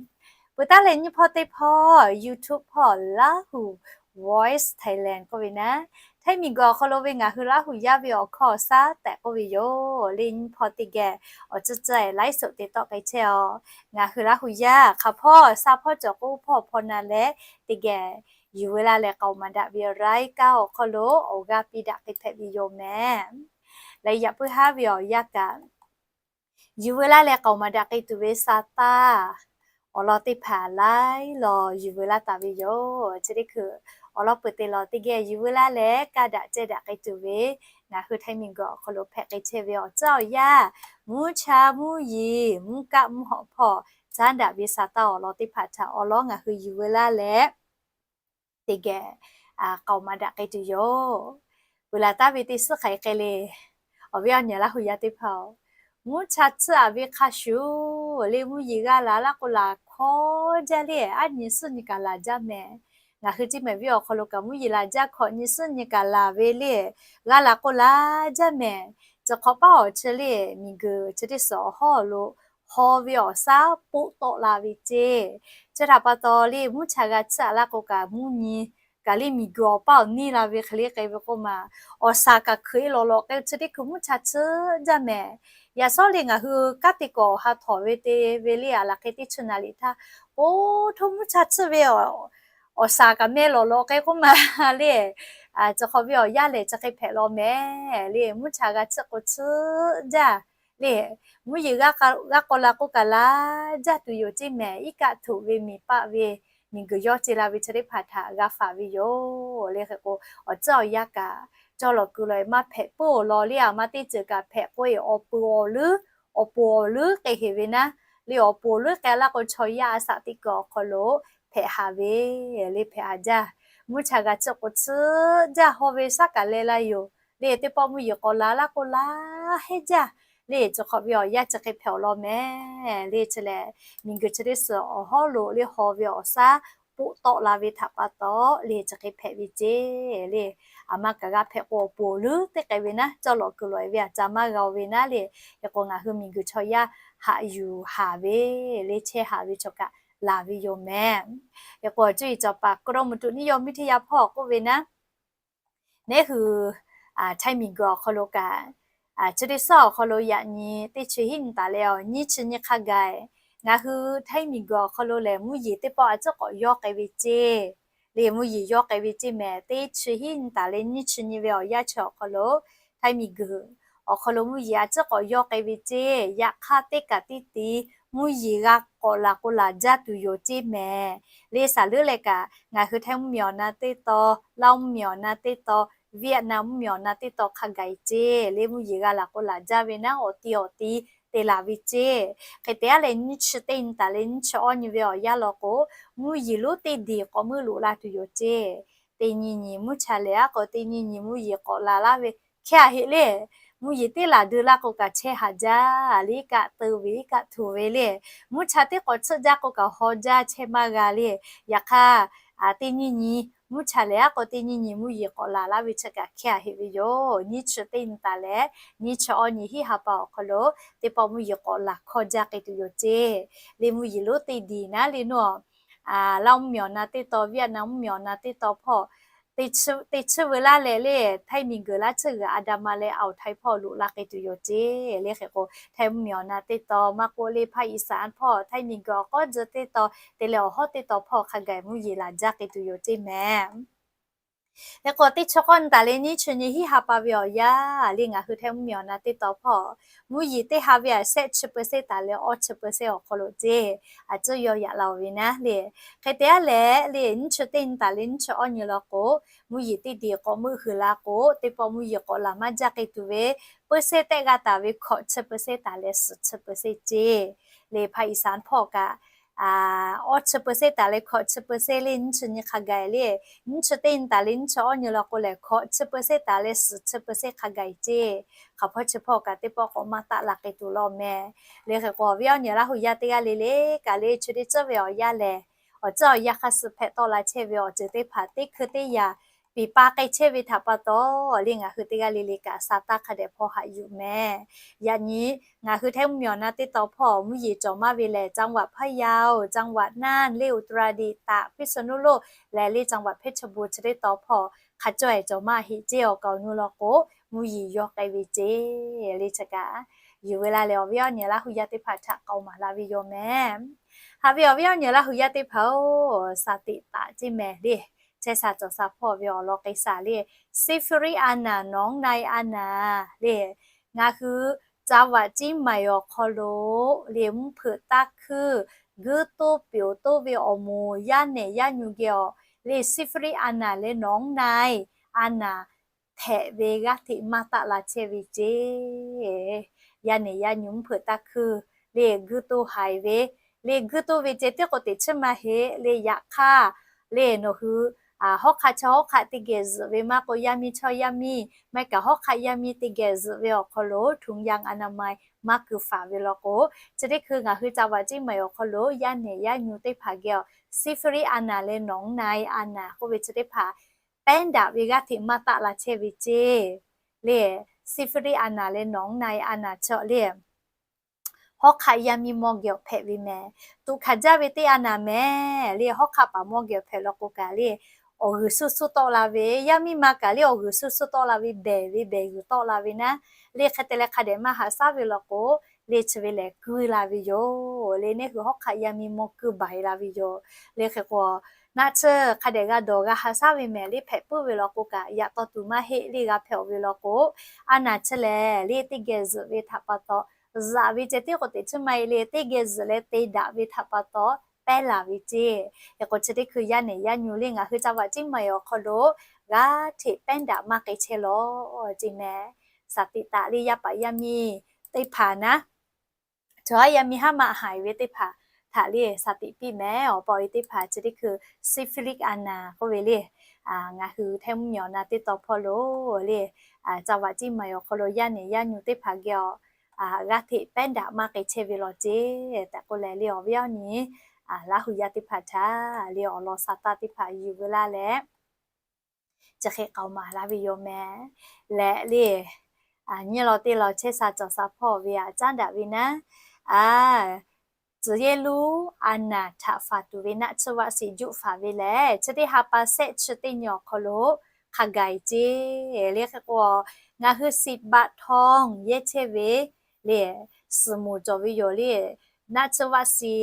Peuˬ taˉ leh nyi hpawˇ teˇ hpawˇ YouTube hpawˇ Laˇ huˍ Voice Thailand k'oˆ ve naˉ, Htaiˇ miˬ guiˬ awˬ hk'aw lo ve ngaˬ hui Laˇ huˍ yaˇ ve awˬ hkawˇ awˬ shaˉ tehꞈ k'oˆ ve yoˬ le. Nyi hpawˇ teˇ geh awˬ tcuhˉ tcuhˉ e laiˉ soˍ te tawˆ k'ai chehˇ a. Ngaˬ hui Laˇ huˍ yaˇ hk'aˬ hpawˇ sha hpawˇ cawˬ k'oˆ hpawˇ hpawˇ na leh teˇ geh yuˬ veu laˇ leh k'aoˍ maˍ daꞈ ve awˬ laiˉ kaˆ awˬ hk'aw lo awˬ g'aˇ piˇ daꞈ k'ai hpehꞈ ve yoˬ mehˍ. Leh yaꞈ puiˉ haˉ ve awˬ yanˇ kaꞈ yuˬ veu laˇ leh k'aoˍ maˍ daꞈ k'ai tuˬ ve sa taˇ awˬ lawn teˇ hpaˍ laiˉ law yuˬ veu laˇ taˍ ve yoˬ. Chi teˇ hkui awˬ lawn peuˬ te law teˇ geh yuˬ veu laˇ leh kaˇ daꞈ cehˇ daꞈ k'ai tuˬ ve ngaˬ hui Htaiˇ miˬ guiˬ awˬ hk'aw lo hpehꞈ k'ai chehˇ ve awˬ tcuhˉ awˬ yanˇ, mvuhˇ cha mvuhˇ yeˬ mvuhˇ kaˆ mvuhˇ hawꞈ hpawˇ caˉ daꞈ ve sa taˇ awˬ lawn teˇ hpaˍ htaꞈ awˬ lawn ngaˬ hui yuˬ veu laˇ leh teˇ geh k'aoˍ maˍ daꞈ k'ai tuˬ yoˬ. Peuˬ laˬ taˍ ve teˇ suhˉ hk'aˬ hk'e le, awˬ viˉ awˬ nyi Laˇ huˍ yaˇ teˇ hpaˍ-oˬ, mvuhˇ cha tsuhˇ aꞈ ve hk'a shuˍ le mvuhˇ yeˬ g'aˇ la laˇ k'o laˬ hkawˇ hawˉ jaˇ le, aˉ nyi suhˉ nyi kaꞈ laˬ jaˇ mehˍ. Ngaˬ hui teˇ mehˍ viˉ awˬ hk'aw lo kaꞈ mvuhˇ yeˬ laˬ jaˇ hkawꞈ nyi suhˉ nyi kaꞈ laˬ ve le, g'a laˬ k'o laˬ jaˇ mehˍ. Chi hk'awꞈ paˉ awˬ chi le, miˬguiˬ chi teˇ suhˍ awˬ hawˉ lo haw ve awˬ shaˉ poˆ tawˆ la ve ceˇ. Chi htaꞈ pa taw le, mvuhˇ cha g'a tsuhˇ a laˇ k'o kaꞈ mvuhˇ nyi kaꞈ le miˬguiˬ awˬ paˉ awˬ neˇ la ve hk'e le k'ai ve k'oˆ ma, awˬ shaˍ kaꞈ hkeuꞈ e lawˬ lawꞈ k'ai chi teˇ hkui mvuhˇ cha tsuhˇ jaˇ mehˍ. Yaꞈ shawˉ le ngaˬ hui kanˉ te kawꞈ ha htawˍ ve te ve le, a laˬ hk'e teˇ chi naˍ riˍ htaˇ, oˇ htoˇ mvuhˇ cha tsuhˇ ve awˬ shaˍ kaꞈ meh lawˬ lawꞈ k'ai k'oˆ ma le. Chi hk'awꞈ ve awˬ yanˇ lehˬ chi hk'e hpehꞈ law mehˍ le, mvuhˇ cha g'a tsuhˇ k'o tsuhˇ jaˇ le, mvuhˇ yeˬ g'a k'aw la k'o kaꞈ laˬ jaˇ tuˬ yoˬ ceˇ mehˍ. Iˉ kaˆ htoꞈ ve miˬ paˆ ve miˬguiˬ yawˇ ce la ve chi teˇ hpaˍ htaꞈ g'a faˍ ve yoˬ le. Hk'e k'o, awˬ tcuhˉ awˬ yanˇ kaꞈ cawˇ lawˬ kuiˬ lawˬ e maˇ hpehꞈ puiˉ awˬ lawn le, a ma teˇ ceuˬ kaꞈ hpehꞈ k'oˆ e awˬ pon awˬ leuˉ, awˬ pon awˬ leuˉ k'ai heˍ ve naˉ le, awˬ pon awˬ leuˉ k'ai laˇ k'o chaw yaˇ a shaꞈ teˇ kuiˬ awˬ hk'aw lo hpehꞈ haˍ ve le, hpehꞈ haˍ jaˇ. Mvuhˇ cha g'a tsuhˇ k'o tsuhˇ jaˇ, haw ve shaˉ kaꞈ leh la yoˬ le, teˇ pawˆ mvuhˇ yeˬ k'awꞈ laˬ laˇ k'o laˬ heˆ jaˇ le. Chi hk'awꞈ ve awˬ yanˇ chi hk'e hpehꞈ awˬ lawn mehˍ le. Chi lehˬ, miˬguiˬ chi teˇ suhˍ awˬ hawˉ lo le haw ve awˬ shaˉ poˆ tawˆ la ve htaꞈ pa taw le chi hk'e hpehꞈ ve ceˇ le. A ma kaꞈ g'a hpehꞈ k'o awˬ pon awˬ leuˉ teˇ k'ai ve naˉ, cawˇ lawˬ kuiˬ lawˬ e ve a ca maˇ g'a oˬ ve naˉ le. Hk'e k'o ngaˬ hui miˬguiˬ chaw yaˇ haꞈ yuˬ haˍ ve le, chehˇ haˍ ve chaw kaꞈ laˬ ve yoˬ mehˍ. Hk'e k'o cuˇ yiˍ cawˬ paˍ กรมอุตุนิยมวิทยา hpawˇ k'oˆ ve naˉ, neˉ hui Htaiˇ miˬguiˬ awˬ hk'aw lo kaꞈ, chi teˇ suhˉ awˬ hk'aw lo yaꞈ nyi teˇ chi hiˉ nyi taˍ leh awˬ nyiˇ chi nyi hk'a gaˬ, ngaˬ hui Htaiˇ miˬguiˬ awˬ hk'aw lo lehˬ mvuhˇ yeˬ teˇ pawˆ a ciˉ k'awꞈ yawˇ k'ai ve ceˇ le, mvuhˇ yeˬ yawˇ k'ai ve ceˇ mehˍ. Teˇ chi hiˉ nyi taˍ leh nyiˇ chi nyi ve awˬ yanˇ chi awˬ hk'aw lo Htaiˇ miˬguiˬ awˬ hk'aw lo mvuhˇ yeˬ a ciˉ k'awꞈ yawˇ k'ai ve ceˇ. Yaꞈ hk'aˇ teˇ kaꞈ teˇ ti mvuhˇ yeˬ g'a k'awꞈ laˬ k'o laˬ jaˇ tuˬ yoˬ ceˇ mehˍ. Le saˍ leuˉ leh kaꞈ ngaˬ hui Htaiˇ mvuhˇmiˬ awˬ na teˇ taw, Laˇ mvuhˇmiˬ awˬ na teˇ taw, Vietnam mvuhˇmiˬ awˬ na teˇ taw hk'a gaˬ e ceˇ le, mvuhˇ yeˬ g'a laˬ k'o laˬ jaˇ ve naˉ, awˬ ti awˬ ti te laˬ ve ceˇ. Hk'e te aˉ leh nyiˇ chi teˇ nyi taˍ leh nyiˇ chi awˇ nyi ve awˬ yanˇ law k'o, mvuhˇ yeˬ lonˉ teˇ diˬ k'awꞈ meuˆ loꞈ la tuˬ yoˬ ceˇ. Teˇ nyi nyi mvuhˇ cha lehˬ aˉ k'o teˇ nyi nyi mvuhˇ yeˬ k'awꞈ laˬ laˇ ve hkehˇ a heˆ le. Mvuhˇ yeˬ teˇ laˬ deu laˇ k'o kaꞈ chehˇ haˍ jaˇ le, iˉ kaˆ teu ve iˉ kaˆ htoꞈ ve le. Mvuhˇ cha teˇ k'awꞈ tsuhˆ jaˇ k'o kaꞈ haw jaˇ chehˇ maˇ g'a le. Yaꞈ hk'aˇ, teˇ nyi nyi mvuhˇ cha lehˬ aˉ k'o teˇ nyi nyi mvuhˇ yeˬ k'awꞈ laˬ laˇ ve chi kaꞈ hkehˇ a heˆ ve yoˬ. Nyiˇ chi teˇ nyi taˍ leh nyiˇ chi awˇ nyi hiˉ ha pa awˬ hk'aw lo teˇ pawˆ mvuhˇ yeˬ k'awꞈ laˬ hkawˇ jaˇ k'ai tuˬ yoˬ ceˇ. Le mvuhˇ yeˬ lonˉ teˇ diˬ naˉ le naˉ, Laˇ mvuhˇmiˬ awˬ na teˇ taw, Vietnam mvuhˇmiˬ awˬ na teˇ taw hpawˇ teˇ chiˇ veu laˇ leh le, Htaiˇ miˬguiˬ laˇ tsuhˇ g'uiˬ a da ma leh awˬ Htaiˇ hpawˇ loꞈ la k'ai tuˬ yoˬ ceˇ. Le hk'e k'o Htaiˇ mvuhˇmiˬ awˬ na teˇ taw maˇ k'oˆ le ภาคอีสาน hpawˇ, Htaiˇ miˬguiˬ awˬ k'awˉ tcuh teˇ taw te leh awˬ hawˉ teˇ taw hpawˇ hk'a gaˬ mvuhˇ yeˬ laˬ jaˇ k'ai tuˬ yoˬ ceˇ mehˍ. Hk'e k'o teˇ chi k'awˇ nyi taˍ leh nyiˇ chi nyi hiˉ ha pa ve awˬ yanˇ le, ngaˬ hui Htaiˇ mvuhˇmiˬ awˬ na teˇ taw hpawˇ mvuhˇ yeˬ teˇ ha ve a shehˆ chi เปอร์เซ็นต์ taˍ leh awˇ chi เปอร์เซ็นต์ awˬ hk'aw lo ceˇ, a ciˉ yawˇ yaꞈ la oˬ ve naˉ le. Hk'e te aˉ leh le nyiˇ chi teˇ nyi taˍ leh nyiˇ chi awˇ nyi law k'o, mvuhˇ yeˬ teˇ diˬ k'awꞈ meuˆ hui la k'o, teˇ pawˆ mvuhˇ yeˬ k'awꞈ laˬ maˇ jaˇ k'ai tuˬ ve เปอร์เซ็นต์ tehˆ g'a taˍ ve hkawꞈ chi เปอร์เซ็นต์ taˍ leh suhˍ chi เปอร์เซ็นต์ ceˇ. Le ภาคอีสาน hpawˇ kaꞈ awˇ chi เปอร์เซ็นต์ taˍ leh hkawꞈ chi เปอร์เซ็นต์ le nyiˇ chi nyi hk'a gaˬ le, nyiˇ chi teˇ nyi taˍ leh nyiˇ chi awˇ nyi law k'o lehˬ hkawꞈ chi เปอร์เซ็นต์ taˍ leh suhˍ chi เปอร์เซ็นต์ hk'a gaˬ ceˇ. Hk'aˬ hpawˇ chi hpawˇ kaꞈ teˇ pawˆ k'awꞈ maˇ taˆ la k'ai tuˬ law mehˍ. Le hk'e k'o awˬ viˉ awˬ nyi Laˇ hu yaˇ teˇ g'aˇ le le kaꞈ le chi teˇ ceuˬ ve awˬ yanˇ lehˬ, awˬ ceuˬ awˬ yanˇ hk'a suh hpehꞈ tawˆ la chehˇ ve awˬ ceuˬ teˇ hpaˍ teˇ hkui teˇ yaꞈ piˍ pa k'ai chehˇ ve htaꞈ pa taw le ngaˬ hui teˇ g'aˇ le le kaꞈ sa taˇ hk'a dehꞈ hpawˇ haꞈ yuˬ mehˍ. Yaꞈ nyi ngaˬ hui Htaiˇ mvuhˇmiˬ awˬ na teˇ taw hpawˇ mvuhˇ yeˬ cawˬ maˇ ve lehˬ จังหวัดพะเยา, จังหวัดน่าน le อุตรดิตถ์ ตาก พิษณุโลก leh le จังหวัดเพชรบูรณ์ chi teˇ taw hpawˇ hk'a cawˇ ehˍ cawˬ maˇ heˆ ceˇ. Awˬ kaˍ awˬ nu law k'o mvuhˇ yeˬ yawˇ k'ai ve ceˇ. Le chi kaꞈ yuˬ ve la leh awˬ viˉ awˬ nyi Laˇ hu yaˇ teˇ hpaˍ htaꞈ k'aoˍ maˍ la ve yoˬ mehˍ. Haꞈ ve awˬ viˉ awˬ nyi Laˇ hu yaˇ teˇ hpaˍ-oˬ, sa teꞈ taꞈ ceˇ mehˍ le. Chehˇ sha cawˬ sha hpawˇ ve awˬ lawn k'ai sha le, เซฟรี อาหนา หนองนาย อาหนา le, ngaˬ hui จังหวัดเชียงใหม่ awˬ hk'aw lo le mvuhˇ hpeuꞈ taˇ hkuiˇ guiˇ toˇ pyeˬ toˇ ve awˬ moˍ yaˇ nehˬ yaˇ nyu geh awˬ le เซฟรี อาหนา leh หนองนาย อาหนา hpehꞈ ve g'aˇ hteꞈ maˇ taˆ la chehˇ ve ceˇ. Yaˇ nehˬ yaˇ nyu mvuhˇ hpeuꞈ taˇ hkuiˇ le guiˇ toˇ haiˬ ve, le guiˇ toˇ ve ceh tiˉ k'o teꞈ chiˉ maˇ heˆ le. Yaꞈ hk'aˇ le nawˬ hui hawˉ hk'aˆ chaw hawˉ hk'aˆ teˇ geh zuhꞈ ve maˇ k'o, yaˇ miˇ chaw yaˇ miˇ, maˇ heˆ kaꞈ hawˉ hk'aˆ yaˇ miˇ teˇ geh zuhꞈ ve awˬ hk'aw lo ถุงยางอนามัย maˇ keu faˍ ve law k'o, chi teˇ hkui ngaˬ hui ca vaꞈ ceˇ maˬ awˬ hk'aw lo yaˇ nehˬ yaˇ nyu teˇ hpaˍ geh awˬ ซิฟิลิส อาหาร leh หนองในอาหาร k'oˆ ve chi teˇ hpaˍ แพ้นดาบ ve g'aˇ hteꞈ maˇ taˆ la chehˇ ve ceˇ. Lehˬ ซิฟิลิส อาหาร leh หนองในอาหาร chi lehˬ hawˉ hk'aˆ yaˇ miˇ mawˇ geh awˬ hpehꞈ ve mehˍ. Tuꞈ hkanˍ jaˇ ve teˇ อาหาร mehˍ lehˬ, hawˉ hk'aˆ paˍ mawˇ geh awˬ hpehꞈ law k'o kaꞈ lehˬ, awˬ g'uiˬ suhˉ suhˉ tawˆ la ve, yaˇ miˇ ma kaꞈ lehˬ awˬ g'uiˬ suhˉ suhˉ tawˆ la ve, behˬ ve behˬ g'uiˬ tawˆ la ve naˉ lehˬ, hk'e te leh hk'a dehꞈ maˇ haꞈ shaˉ ve law k'o, lehˬ chi ve lehˬ kui la ve yoˬ. Lehˬ neˇ hui hawˉ hk'aˆ yaˇ miˇ mawˇ kuiˇ baˬ e la ve yoˬ. Lehˬ hk'e k'o, naˆ tsuhˇ hk'a dehꞈ g'a dawˬ g'a haꞈ shaˉ ve mehˍ lehˬ, hpehꞈ puiˉ ve law k'o kaꞈ, yaꞈ taw tuˬ maˇ heˆ lehˬ g'a hpehꞈ ve law k'o, อาหาร chi lehˬ lehˬ teˇ geh zuhꞈ ve htaꞈ pa taw, zuhꞈ ve ceh tiˉ k'o teꞈ chiˉ maˇ heˆ lehˬ, teˇ geh zuhꞈ leh te daꞈ ve htaꞈ pa taw pehˉ laˬ ve ceˇ. Hk'e k'o chi teˇ hkui yaˇ nehˬ yaˇ nyu lehˬ ngaˬ hui ca vaꞈ ceˇ maˬ awˬ hk'aw lo g'aˇ hteꞈ แพ้นดาบ maˇ k'ai chehˇ law ceˇ mehˍ. Shaˍ tiꞈ taˍ lehˬ yaˇ paˍ yaˇ miˇ teˇ hpaˍ naˉ, chaw haˉ yaˇ miˇ haˉ maꞈ haiˬ ve teˇ hpaˍ htaꞈ lehˬ shaˍ tiꞈ piˇ mehˍ. Awˬ pa awˬ e teˇ hpaˍ chi teˇ hkui ซิฟิลิส อาหาร k'oˆ ve lehˬ, ngaˬ hui htehˇ mvuhˇ miˬ awˬ na teˇ taw hpawˇ lo lehˬ, ca vaꞈ ceˇ maˬ awˬ hk'aw lo yaˇ nehˬ yaˇ nyu teˇ hpaˍ geh awˬ g'aˇ hteꞈ แพ้นดาบ maˇ k'ai chehˇ ve law ceˇ tehꞈ k'oˆ leh lehˬ, awˬ viˉ awˬ nyi Laˇ hu yaˇ teˇ hpaˍ htaꞈ lehˬ awˬ lawn sha taˇ teˇ hpaˍ yuˬ ve laˇ leh, chi hk'e k'aoˍ maˍ laˇ ve yoˬ mehˍ. Lehˬ lehˬ, nyiˇ law teˇ law chehˇ sha cawˬ sha hpawˇ ve aꞈ caˉ daꞈ ve naˉ, tcuh yehˇ luˉ a naˍ htaꞈ faˍ tuˬ ve naˆ tsuhˇ vaˆ si juˆ faˍ ve lehˬ, chi teˇ ha pa shehˆ chi teˇ nyi awˬ hk'aw lo hk'a gaˬ e ceˇ. Lehˬ hk'e k'o, ngaˬ hui สิบบาททอง yehˇ chehˇ ve lehˬ, suhˍ moˍ cawˬ ve yoˬ lehˬ, naˆ tsuhˇ vaˆ si,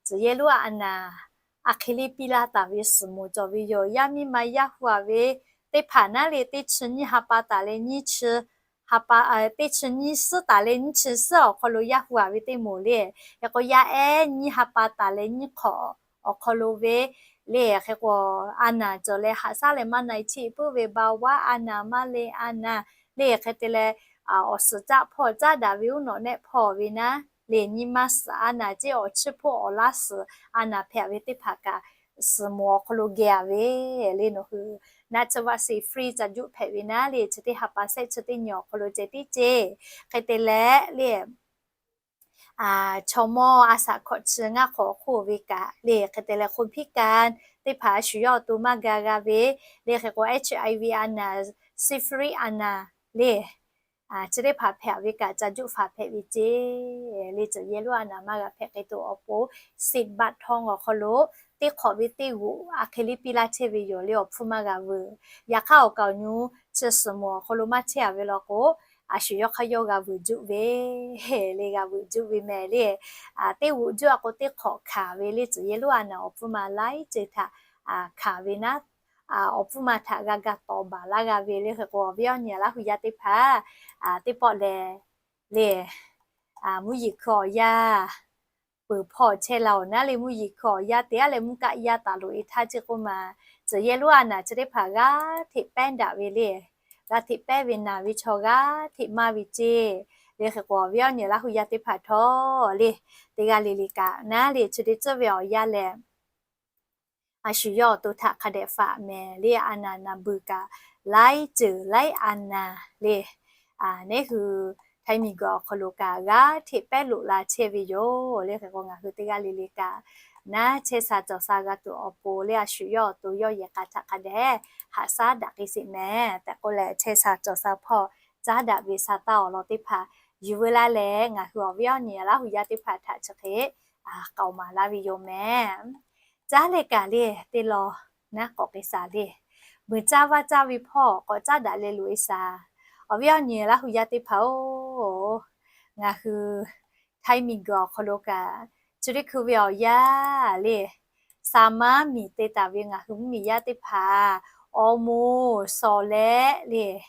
tcuh yehˇ luˉ a naˍ a hk'e lehˬ piˇ laˇ taˍ ve suhˍ moˍ cawˬ ve yoˬ. Yaˇ miˇ ma yaˇ hu a ve teˇ hpaˍ naˉ lehˬ, teˇ chi nyiˇ ha pa taˍ leh nyiˇ chi ha pa, teˇ chi nyiˇ suhˉ taˍ leh nyiˇ chi suhˉ awˬ hk'aw lo yaˇ hu a ve teˇ moˍ lehˬ, hk'e k'o yaˇ ehˉ nyiˇ ha pa taˍ leh nyiˇ hk'awꞈ awˬ hk'aw lo ve lehˬ, hk'e k'o a naˍ cawˬ leh haꞈ shaˉ leh maˇ na e chiˇ puiˉ ve เบาหวาน a naˍ, มะเร็ง a naˍ lehˬ, hk'e te leh awˬ suhˍ caˆ hpawˇ caˉ daꞈ ve uˉ nawꞈ nehˆ hpawˇ ve naˉ lehˬ, nyi ma suhˍ a naˍ ceˇ awˬ chiˇ hpoˆ awˬ laˇ suhˍ a naˍ hpehꞈ ve teˇ hpaˍ kaꞈ suhˍ moˍ awˬ hk'aw lo geh a ve lehˬ, nawˬ hui naˆ tsuhˇ vaˆ si free ca juˆ hpehꞈ ve naˉ lehˬ, chi teˇ ha pa shehˆ chi teˇ nyi awˬ hk'aw lo ceh tiˉ ceˇ. Hk'e te leh lehˬ, chaw mawˇ a shaꞈ hkawꞈ chi ngaˇ hk'awꞈ hk'oˆ ve kaꞈ lehˬ, hk'e te leh คนพิการ teˇ hpaˍ a shu yawˇ awˬ to maˇ ga g'a ve lehˬ, hk'e k'o HIV a naˍ, syphilis a naˍ lehˬ, chi teˇ hpaˍ hpehꞈ ve kaꞈ ca juˆ faˍ hpehꞈ ve ceˇ. Lehˬ tcuh yehˇ luˉ a naˍ maˇ g'a hpehꞈ k'ai tuˬ awˬ pon สิบบาททอง awˬ hk'aw lo teˇ hk'awꞈ ve teˇ g'oꞈ a hk'e lehˬ piˇ laˇ chehˇ ve yoˬ lehˬ, awˬ hpfuhˇ maˇ g'a veuˬ. Yaꞈ hk'aˇ awˬ kaˍ awˬ nyu chi suhˍ moˍ awˬ hk'aw lo maˇ chehˇ a ve law k'o, a shu yawˇ hk'aˇ yawˇ g'a veuˬ juˆ ve lehˬ, g'a veuˬ juˆ ve mehˍ lehˬ, teˇ g'oꞈ juˆ a k'o teˇ hk'awꞈ hkanˍ ve lehˬ, tcuh yehˇ luˉ a naˍ awˬ hpfuhˇ ma laiˉ ceuˬ htaꞈ hkanˍ ve naˉ, awˬ hpfuhˇ ma htaꞈ g'a ga tawˍ baˬ laˇ g'a ve lehˬ, hk'e k'o awˬ viˉ awˬ nyi Laˇ hu yaˇ teˇ hpaˍ teˇ pawˆ lehˬ lehˬ, mvuhˇ yeˬ hkui awˬ yanˇ peuˬ hpawˇ chehˇ la awˬ naˉ lehˬ, mvuhˇ yeˬ hkui awˬ yanˇ te aˉ leh mvuhˇ kaˆ yaˇ taˍ loꞈ e htaˇ ceˇ k'oˆ ma, tcuh yehˇ luˉ a naˍ chi teˇ hpaˍ g'aˇ hteꞈ pehˉ daꞈ ve lehˬ, g'aˇ hteꞈ pehˉ ve naˍ ve chaw g'aˇ hteꞈ maˇ ve ceˇ. Lehˬ hk'e k'o awˬ viˉ awˬ nyi Laˇ hu yaˇ teˇ hpaˍ htawˇ lehˬ, teˇ g'aˇ le le kaꞈ naˉ lehˬ, chi teˇ tcuhˇ ve awˬ yanˇ lehˬ, a shu yawˇ awˬ to htaꞈ hk'a dehꞈ faꞈ mehˍ lehˬ, a naˍ naˍ beuˬ kaꞈ laiˉ ceuˬ laiˉ a naˍ lehˬ, neˉ hui Htaiˇ miˬguiˬ awˬ hk'aw lo kaꞈ g'aˇ hteꞈ pehˉ loꞈ la chehˇ ve yoˬ lehˬ, hk'e k'o ngaˬ hui teˇ g'aˇ le le kaꞈ naˉ chehˇ sha cawˬ sha g'a tuˬ awˬ pon lehˬ, a shu yawˇ awˬ to yawˇ yehˬ k'a htaꞈ hk'a dehꞈ haꞈ shaˉ daꞈ k'ai sheˍ mehˍ tehꞈ k'oˆ leh, chehˇ sha cawˬ sha hpawˇ caˉ daꞈ ve sha taˇ awˬ lawn teˇ hpaˍ yuˬ veu laˇ leh, ngaˬ hui awˬ viˉ awˬ nyi Laˇ hu yaˇ teˇ hpaˍ htaꞈ chi hk'e k'aoˍ maˍ laˇ ve yoˬ mehˍ. Caˉ leh kaꞈ lehˬ, teˇ law naˉ k'awꞈ k'ai shaˍ lehˬ, meuꞈ caˇ vaˇ caˇ ve hpawˇ k'awꞈ caˉ daꞈ leh loꞈ e shaˍ. Awˬ viˉ awˬ nyi Laˇ hu yaˇ teˇ hpaˍ-oˬ, ngaˬ hui Htaiˇ miˬguiˬ awˬ hk'aw lo kaꞈ, chi teˇ hkui ve awˬ yanˇ lehˬ, sha maˉ miˬ te taˍ ve ngaˬ hui mvuhˇmiˬ yaˇ teˇ hpaˍ awˬ moˍ shawˍ leh lehˬ,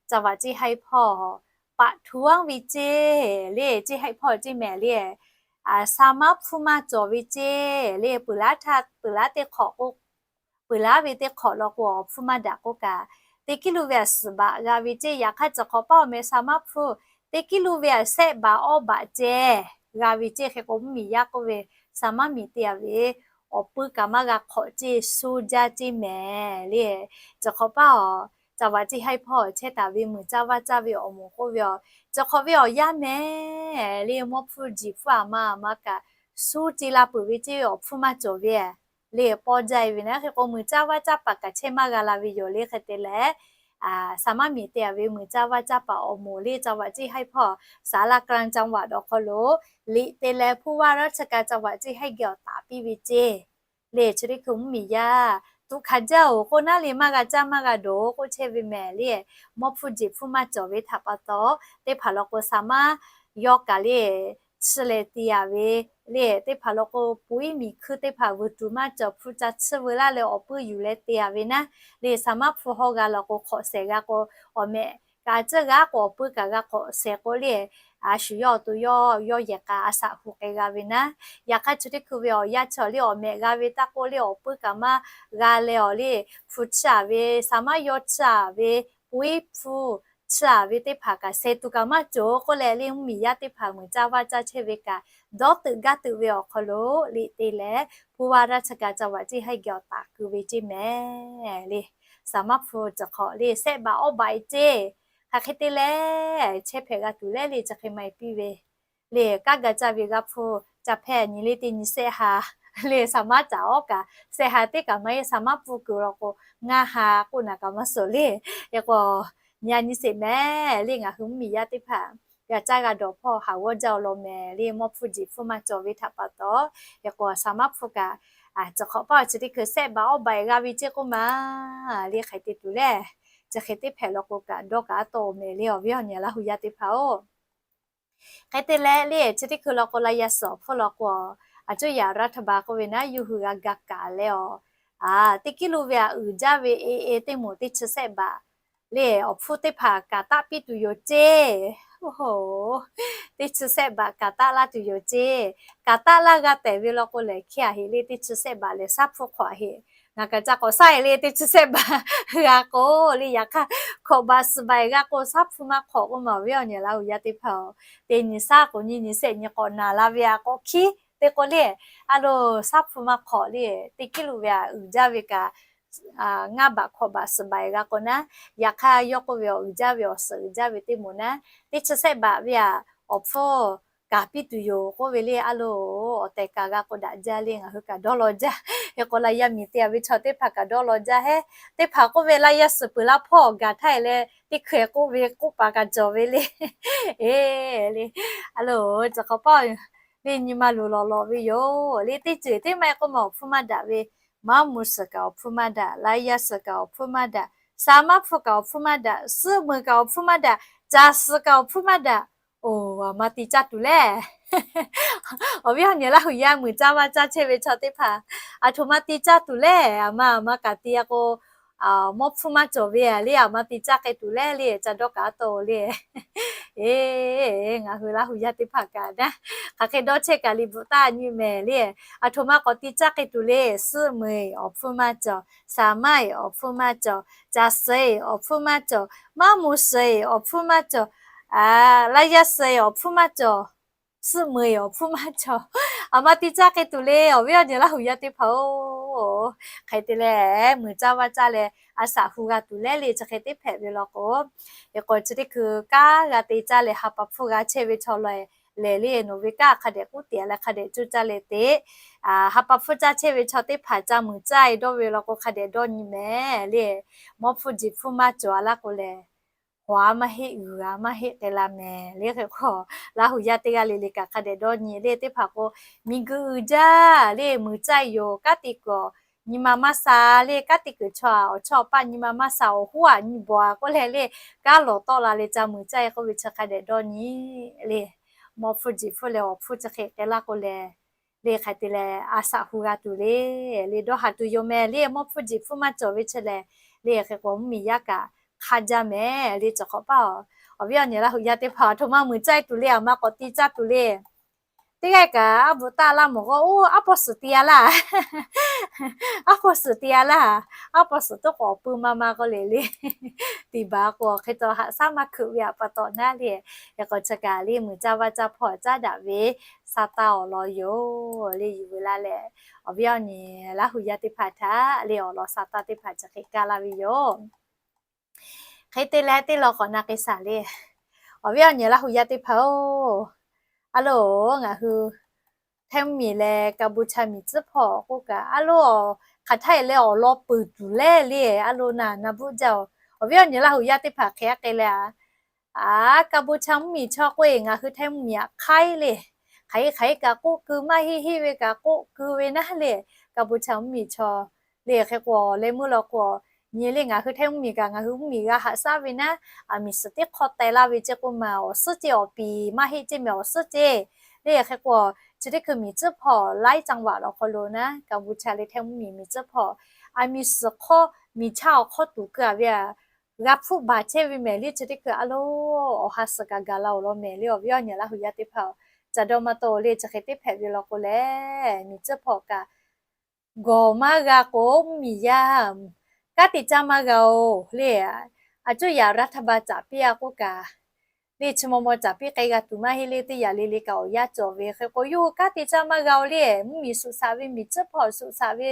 ca vaꞈ ceˇ haiˆ hpawˇ paꞈ htu aˉ ve ceˇ lehˬ, ceˇ haiˆ hpawˇ ceˇ mehˍ lehˬ, sha maˉ hpfuhˇ maˇ cawˬ ve ceˇ lehˬ, peuˬ laˉ htaˇ peuˬ laˉ teˇ hk'awꞈ k'o, peuˬ laˉ ve teˇ hk'awꞈ law k'o awˬ hpfuhˇ maˇ daꞈ k'oˆ kaꞈ, teˇ kiˇ luˇ ve a suhˍ baꞈ g'a ve ceˇ. Yaꞈ hk'aˇ cawˬ hk'awꞈ paˇ awˬ meh sha maˉ hpfuhˇ teˇ kiˇ luˇ ve a shehˆ baꞈ awˇ baꞈ ceh g'a ve ceˇ. Hk'e k'o mvuhˇmiˬ yaˇ k'oˆ ve sha maˉ miˬ te a ve awˬ puiˉ kaꞈ maˇ g'a hk'awꞈ ceˇ, suh jaˇ ceˇ mehˍ le. Chi hk'awꞈ paˇ awˬ, จังหวัด ceˇ haiˉ hpawˇ chehˇ taˍ ve muiˬ caˇ vaˇ caˇ ve awˬ moˍ k'oˆ ve a, chi hk'awꞈ ve awˬ yanˇ mehˍ le, mawˇ hpfuhˇ jiˬ hpfuhˇ aˬ ma aˬ ma kaꞈ suh ceˇ la peuˬ ve ceˇ, awˬ hpfuhˇ maˇ cawˬ ve le, paw jaˇ e ve naˉ. Hk'e k'o, muiˬ caˇ vaˇ caˇ paˍ kaꞈ chehˇ maˇ g'a la ve yoˬ le. Hk'e te leh, saˍ maˇ miˬ te a ve muiˬ caˇ vaˇ caˇ paˍ awˬ moˍ le, จังหวัด ceˇ haiˉ hpawˇ ศาลากลางจังหวัด awˬ hk'aw lo liꞈ te leh ผู้ว่าราชการจังหวัด ceˇ haiˉ geh awˬ taˍ piˇ ve ceˇ le. Chi teˇ hkui mvuhˇmiˬ yaˇ tuꞈ hkanˍ jaˇ oˬ k'oˆ naˉ le, maˇ g'a caˇ maˇ g'a dawˬ k'oˆ chehˇ ve mehˍ le. Mawˇ hpfuhˇ jiˬ hpfuhˇ maˇ cawˬ ve htaꞈ pa taw, teˇ hpaˍ law k'o saˍ maˇ yaw kaꞈ le, chi leh te a ve le. Teˇ hpaˍ law k'o, puiˉ miˬ hkuiˇ teˇ hpaˍ vuiˬ tuˬ maˇ cawˬ, hpu ca chiˇ veu laˇ leh awˬ puiˉ yuˬ leh te a ve naˉ le. Saˍ maˇ hpfuhˇ hawˇ g'a law k'o, hk'awꞈ shehˍ g'a k'o, awˬ mehꞈ kaꞈ a ciˉ g'a k'o, awˬ puiˉ kaꞈ g'a hk'awꞈ shehˍ k'o le, a shu yawˇ awˬ to yawˇ yawˇ yehˬ k'a a shaꞈ hu k'ai g'a ve naˉ. Yaꞈ hk'aˇ chi teˇ hkui ve awˬ yanˇ chi awˬ le, awˬ mehꞈ g'a ve taˇ k'oˆ le, awˬ puiˉ kaꞈ maˇ g'a leh awˬ le, hpu chiˇ a ve, saˍ maˇ yaw chiˇ a ve, puiˉ hpu chiˇ a ve teˇ hpaˍ kaꞈ shehˍ tuˬ kaꞈ maˇ cawˬ k'oˆ leh le, mvuhˇmiˬ yaˇ teˇ hpaˍ muiˬ caˇ vaˇ caˇ chehˇ ve kaꞈ, dawˇ teuꞈ gaˇ teuꞈ ve awˬ hk'aw lo liꞈ te leh ผู้ว่าราชการจังหวัด ceˇ haiˉ geh awˬ taˍ keu ve ceˇ mehˍ le. Saˍ maˇ hpfuhˇ chi hk'awꞈ le, sehˆ baꞈ awˇ baꞈ e ceˇ. Hk'aˬ hk'e te leh chehˇ hpehꞈ g'a tuˬ leh le, chi hk'e maˇ e piˇ ve le, kaˉ ga caˇ ve g'a hpfuhˇ ca hpehˇ nyi le, teˇ nyi sehˆ ha le, saˍ maˇ caꞈ awˉ kaꞈ sehˆ ha teˇ kaꞈ maˇ e, saˍ maˇ pfuhˇ kuiˬ law k'o ngaˇ ha k'oˆ naˍ kaꞈ maˇ suhˍ le. Hk'e k'o, nyi a nyi sheˍ mehˍ le, ngaˬ hui mvuhˇmiˬ yaˇ teˇ hpaˍ g'a caˇ g'a dawˬ hpawˇ haˍ g'awˇ jaˇ awˬ lawn mehˍ le, mawˇ hpfuhˇ jiˬ hpfuhˇ maˇ cawˬ ve htaꞈ pa taw. Hk'e k'o, saˍ maˇ hpfuhˇ kaꞈ, chi hk'awꞈ paˇ awˬ chi teˇ hkui sehˆ baꞈ awˇ baꞈ e g'a ve ceˇ k'oˆ ma le. Hk'e te tuˬ leh, chi hk'e teˇ hpehꞈ law k'o kaꞈ dawˇ kaꞈ a taw mehˍ le, awˬ viˉ awˬ nyi laˇ hui yaˇ teˇ hpaˍ-oˬ. Hk'e te leh le, chi teˇ hkui law k'o, laˇ yaˇ suhˍ awˬ hpfuhˇ law k'o, a cuˇ yaꞈ raˇ htaˇ ba k'oˆ ve naˉ, yuˇ hui g'a ga kaꞈ leh awˬ, teˇ kiˉ lo ve a uiˍ jaˇ ve e e teˇ moˍ teˇ chi sehˆ baꞈ le, awˬ hpfuhˇ teˇ hpaˍ kaꞈ taˆ piˇ tuˬ yoˬ ceˇ. Teˇ chi sehˆ baꞈ kaꞈ taˆ laˇ tuˬ yoˬ ceˇ. Kaꞈ taˆ laˇ g'a tehꞈ ve law k'o lehˬ, hk'e a heꞈ le, teˇ chi sehˆ baꞈ lehˬ, shaˉ hpfuhˇ hk'awꞈ a heꞈ. Ngaˬ kaꞈ ca k'awꞈ shaˉ e le, teˇ chi sehˆ baꞈ g'a k'o le, yaꞈ hk'aˇ hkawꞈ baꞈ suhˍ baꞈ g'a k'o, shaˉ hpfuhˇ maˇ hk'awꞈ k'oˆ ma, awˬ viˉ awˬ nyi laˇ hui yaˇ teˇ hpaˍ-oˬ. Teˇ nyi shaˉ k'o nyi nyi sehˆ nyi k'awꞈ naˍ la ve a k'awꞈ hkiˉ te k'o le, a lo, shaˉ hpfuhˇ maˇ hk'awꞈ le, teˇ kiˉ lo ve a uiˍ jaˇ ve kaꞈ ngaˇ baꞈ hkawꞈ baꞈ suhˍ baꞈ g'a k'o naˉ, yaꞈ hk'aˇ yawˇ k'oˆ ve awˬ uiˍ jaˇ ve awˬ suhˍ uiˍ jaˇ ve teˇ moˍ naˉ, teˇ chi sehˆ baꞈ ve a awˬ hpfuhˇ kaꞈ piˇ tuˬ yoˬ k'oˆ ve le. A lo, awˬ tehˬ kaꞈ g'a k'o daꞈ jaˇ le, ngaˬ hui kaꞈ dawˇ law jaˇ. Hk'e k'o, laˇ yaˇ miˬ te a ve chaw teˇ hpaˍ kaꞈ dawˇ law jaˇ heˆ. Teˇ hpaˍ k'oˆ ve, laˇ yaˇ suhˍ peuˬ laˇ hpawˇ gaˬ htaˇ e leh teˇ hkui k'oˆ ve k'oˆ paˍ kaꞈ cawˬ ve le. E le, a lo, chi hk'awꞈ paˇ le, nyi ma luˬ lawꞈ lawꞈ ve yoˬ le. Teˇ ceuˬ teˇ maˇ e k'oˆ ma awˬ hpfuhˇ maˇ daꞈ ve, maˇ muˍ suhˍ kaꞈ awˬ hpfuhˇ maˇ daꞈ, laˇ yaˇ suhˍ kaꞈ awˬ hpfuhˇ maˇ daꞈ, saˍ maˇ hpfuhˇ kaꞈ awˬ hpfuhˇ maˇ daꞈ, suhˆ meunˍ kaꞈ awˬ hpfuhˇ maˇ daꞈ, caˬ suhˍ kaꞈ awˬ hpfuhˇ maˇ daꞈ. Oˬ, aˬ ma te caˇ tuˬ le. Awˬ viˉ awˬ nyi laˇ hui yaˇ muiˬ caˇ vaˇ caˇ chehˇ ve chaw teˇ hpaˍ, aˬ htoꞈ ma te caˇ tuˬ le. Aˬ ma aˬ ma kaꞈ te a k'o, mawˇ hpfuhˇ maˇ cawˬ ve le, aˬ ma te caˇ k'ai tuˬ le le, ca dawˇ kaꞈ a taw le. E, ngaˬ hui laˇ hui yaˇ teˇ hpaˍ kaꞈ naˉ, hk'aˬ hk'e dawˇ chehˇ kaꞈ liꞈ bvuhꞈ taˇ nyi mehˍ le. Aˬ htoꞈ ma k'awꞈ te caˇ k'ai tuˬ le. Suhˆ meunˍ awˬ hpfuhˇ maˇ cawˬ, saˍ maˇ awˬ hpfuhˇ maˇ cawˬ, caˬ suhˍ awˬ hpfuhˇ maˇ cawˬ, maˇ muˍ suhˍ awˬ hpfuhˇ maˇ cawˬ, laˇ yaˇ suhˍ awˬ hpfuhˇ maˇ cawˬ, suhˆ meunˍ awˬ hpfuhˇ maˇ cawˬ. Aˬ ma te caˇ k'ai tuˬ le, awˬ viˉ awˬ nyi laˇ hui yaˇ teˇ hpaˍ-oˬ. Hk'e te leh, muiˬ caˇ vaˇ caˇ leh a shaꞈ hu g'a tuˬ le le, chi hk'e teˇ hpehꞈ ve law k'o, hk'e k'o chi teˇ hkui kanˉ g'a te caˇ leh ha pa hpfuhˇ g'a chehˇ ve chaw lehˬ le, nawˬ ve kanˉ hk'a dehꞈ k'oˆ te leh hk'a dehꞈ cuˇ caˇ leh te. Ha pa hpfuhˇ caˇ chehˇ ve chaw teˇ hpaˍ ca muiˬ caˇ e dawˇ ve law k'o, hk'a dehꞈ dawˇ nyi mehˍ le. Mawˇ hpfuhˇ jiˬ hpfuhˇ maˇ cawˬ a laˇ k'o lehˬ, hawˍ a maˇ heˆ, g'uiˬ a maˇ heˆ k'ai la mehˍ le. Hk'e k'o, laˇ hui yaˇ teˇ g'aˇ le le kaꞈ hk'a dehꞈ dawˇ nyi le. Teˇ hpaˍ k'o, miˬ guiˬ uiˍ jaˇ le, muiˬ caˇ yoˬ, kanˉ te kuiˬ, nyi ma maˇ sha le. Kanˉ te kuiˬ chaw a, awˬ chawˇ awˬ paˇ nyi ma maˇ sha, awˬ hoˉ a nyi bawˬ a k'oˆ leh le, kanˉ lawˬ tawˆ la leh ca muiˬ caˇ e k'oˆ ve chi hk'a dehꞈ dawˇ nyi le. Mawˇ hpfuhˇ jiˬ hpfuhˇ leh awˬ hpfuhˇ chi hk'e k'ai laˇ k'o lehˬ, le hk'e te leh a shaꞈ hu g'a tuˬ le, le dawˇ haˍ tuˬ yoˬ mehˍ le. Mawˇ hpfuhˇ jiˬ hpfuhˇ maˇ cawˬ ve chi lehˬ, le hk'e k'o mvuhˇmiˬ yaˇ kaꞈ hk'a jaˇ mehˍ le. Chi hk'awꞈ paˇ awˬ viˉ awˬ nyi laˇ hui yaˇ teˇ hpaˍ aˬ htoꞈ ma muiˬ caˇ e tuˬ le, aˬ ma k'awꞈ te caˇ tuˬ le. teˇ g'aˇ kaꞈ aˉ bvuhꞈ taˆ laˇ mawˬ k'o, oˇ aˉ paw suhˍ te-a laˇ. Aˉ paw suhˍ te-a laˇ. Aˉ paw suhˍ toˉ k'awꞈ pui ma ma k'o le le. Tiꞈ baˬ k'o hk'e taw haꞈ shaˉ maˇ hkeuꞈ ve pa taw naˉ le. Hk'e k'o chi kaꞈ le muiˬ caˇ vaˇ caˇ hpawˇ caˉ daꞈ ve sa taˇ awˬ lawn yoˬ le. Yuˬ ve laˇ leh, awˬ viˉ awˬ nyi Laˇ huˍ yaˇ teˇ hpaˍ htaꞈ le awˬ lawn sa taˇ teˇ hpaˍ chi hk'e kaˇ laˇ ve yoˬ. Hk'e te leh teˇ lawn k'awꞈ na k'ai shaˍ le. Awˬ viˉ awˬ nyi Laˇ huˍ yaˇ teˇ hpaˍ-oˬ, a loˬ, ngaˬ hui Htaiˇ mvuhˇmiˬ leh Kaˍbuˍchaˍ miˬ tcuhˉ hpawˇ k'oˆ kaꞈ, a loˬ, hk'aˬ htaˇ e leh awˬ lawn peuˬ tuˬ leh le, a loˬ naˬ na bvuhˆ jaˇ-oˬ. Awˬ viˉ awˬ nyi Laˇ huˍ yaˇ teˇ hpaˍ hk'e aˉ k'ai leh a, a, Kaˍbuˍchaˍ mvuhˇmiˬ chaw k'oˆ-e, ngaˬ hui Htaiˇ mvuhˇmiˬ aꞈ hk'aiˉ le, hk'aˬ hk'e hk'aˬ hk'e kaꞈ k'oˆ keu maˇ heˆ heˆ ve kaꞈ k'oˆ keu ve naˉ le. Kaˍbuˍchaˍ mvuhˇmiˬ chaw le hk'e k'o leh meuˇ law k'o, nyi le ngaˬ hui Htaiˇ mvuhˇmiˬ kaꞈ ngaˬ hui mvuhˇmiˬ g'a haꞈ shaˉ ve naˉ, a miˬ suhˍ teˇ hk'awˇ teh laˇ ve ceˇ k'oˆ ma awˬ suhˉ ceˇ, awˬ piˍ maˇ heˆ ceˇ meh awˬ suhˉ ceˇ. Le hk'e k'o, chi teˇ hkui miˬ tcuhˉ hpawˇ laiˉ caˇ vaꞈ law hk'aw lo naˉ, Kaˍbuˍchaˍ le Htaiˇ mvuhˇmiˬ miˬ tcuhˉ hpawˇ a miˬ suhˍ hk'awˇ miˬ chaˇ awˬ hk'awˇ tuˬ keu-a ve a, g'a hpfuhˆ baˬ chehˇ ve mehˍ le. Chi teˇ hkui a loˬ, awˬ ha suhˍ kaꞈ gaˬ la-oˬ law mehˍ le. Awˬ viˉ awˬ nyi Laˇ huˍ yaˇ teˇ hpaˍ-oˬ, caˬ dawˇ maˇ tawˆ le. Chi hk'e teˇ hpehꞈ ve law k'o leh, miˬ tcuhˉ hpawˇ kaꞈ gawˬ maˇ g'a k'o, mvuhˇmiˬ yaˇ kanˉ te caˇ maˇ g'a-oˬ le. A cuˇ yaꞈ รัฐบาล caˍ piˇ-a k'oˆ kaꞈ, le chi maw maw caˍ piˇ k'ai g'a tuˬ maˇ heˆ le. Teˇ yaꞈ le le kaꞈ awˬ yanˇ cawˬ ve hk'e k'o, yawˇ hui kanˉ te caˇ maˇ g'a-oˬ le. Mvuhˇmiˬ suꞈ shaꞈ ve miˬ tcuhˉ hpawˇ suꞈ shaꞈ ve,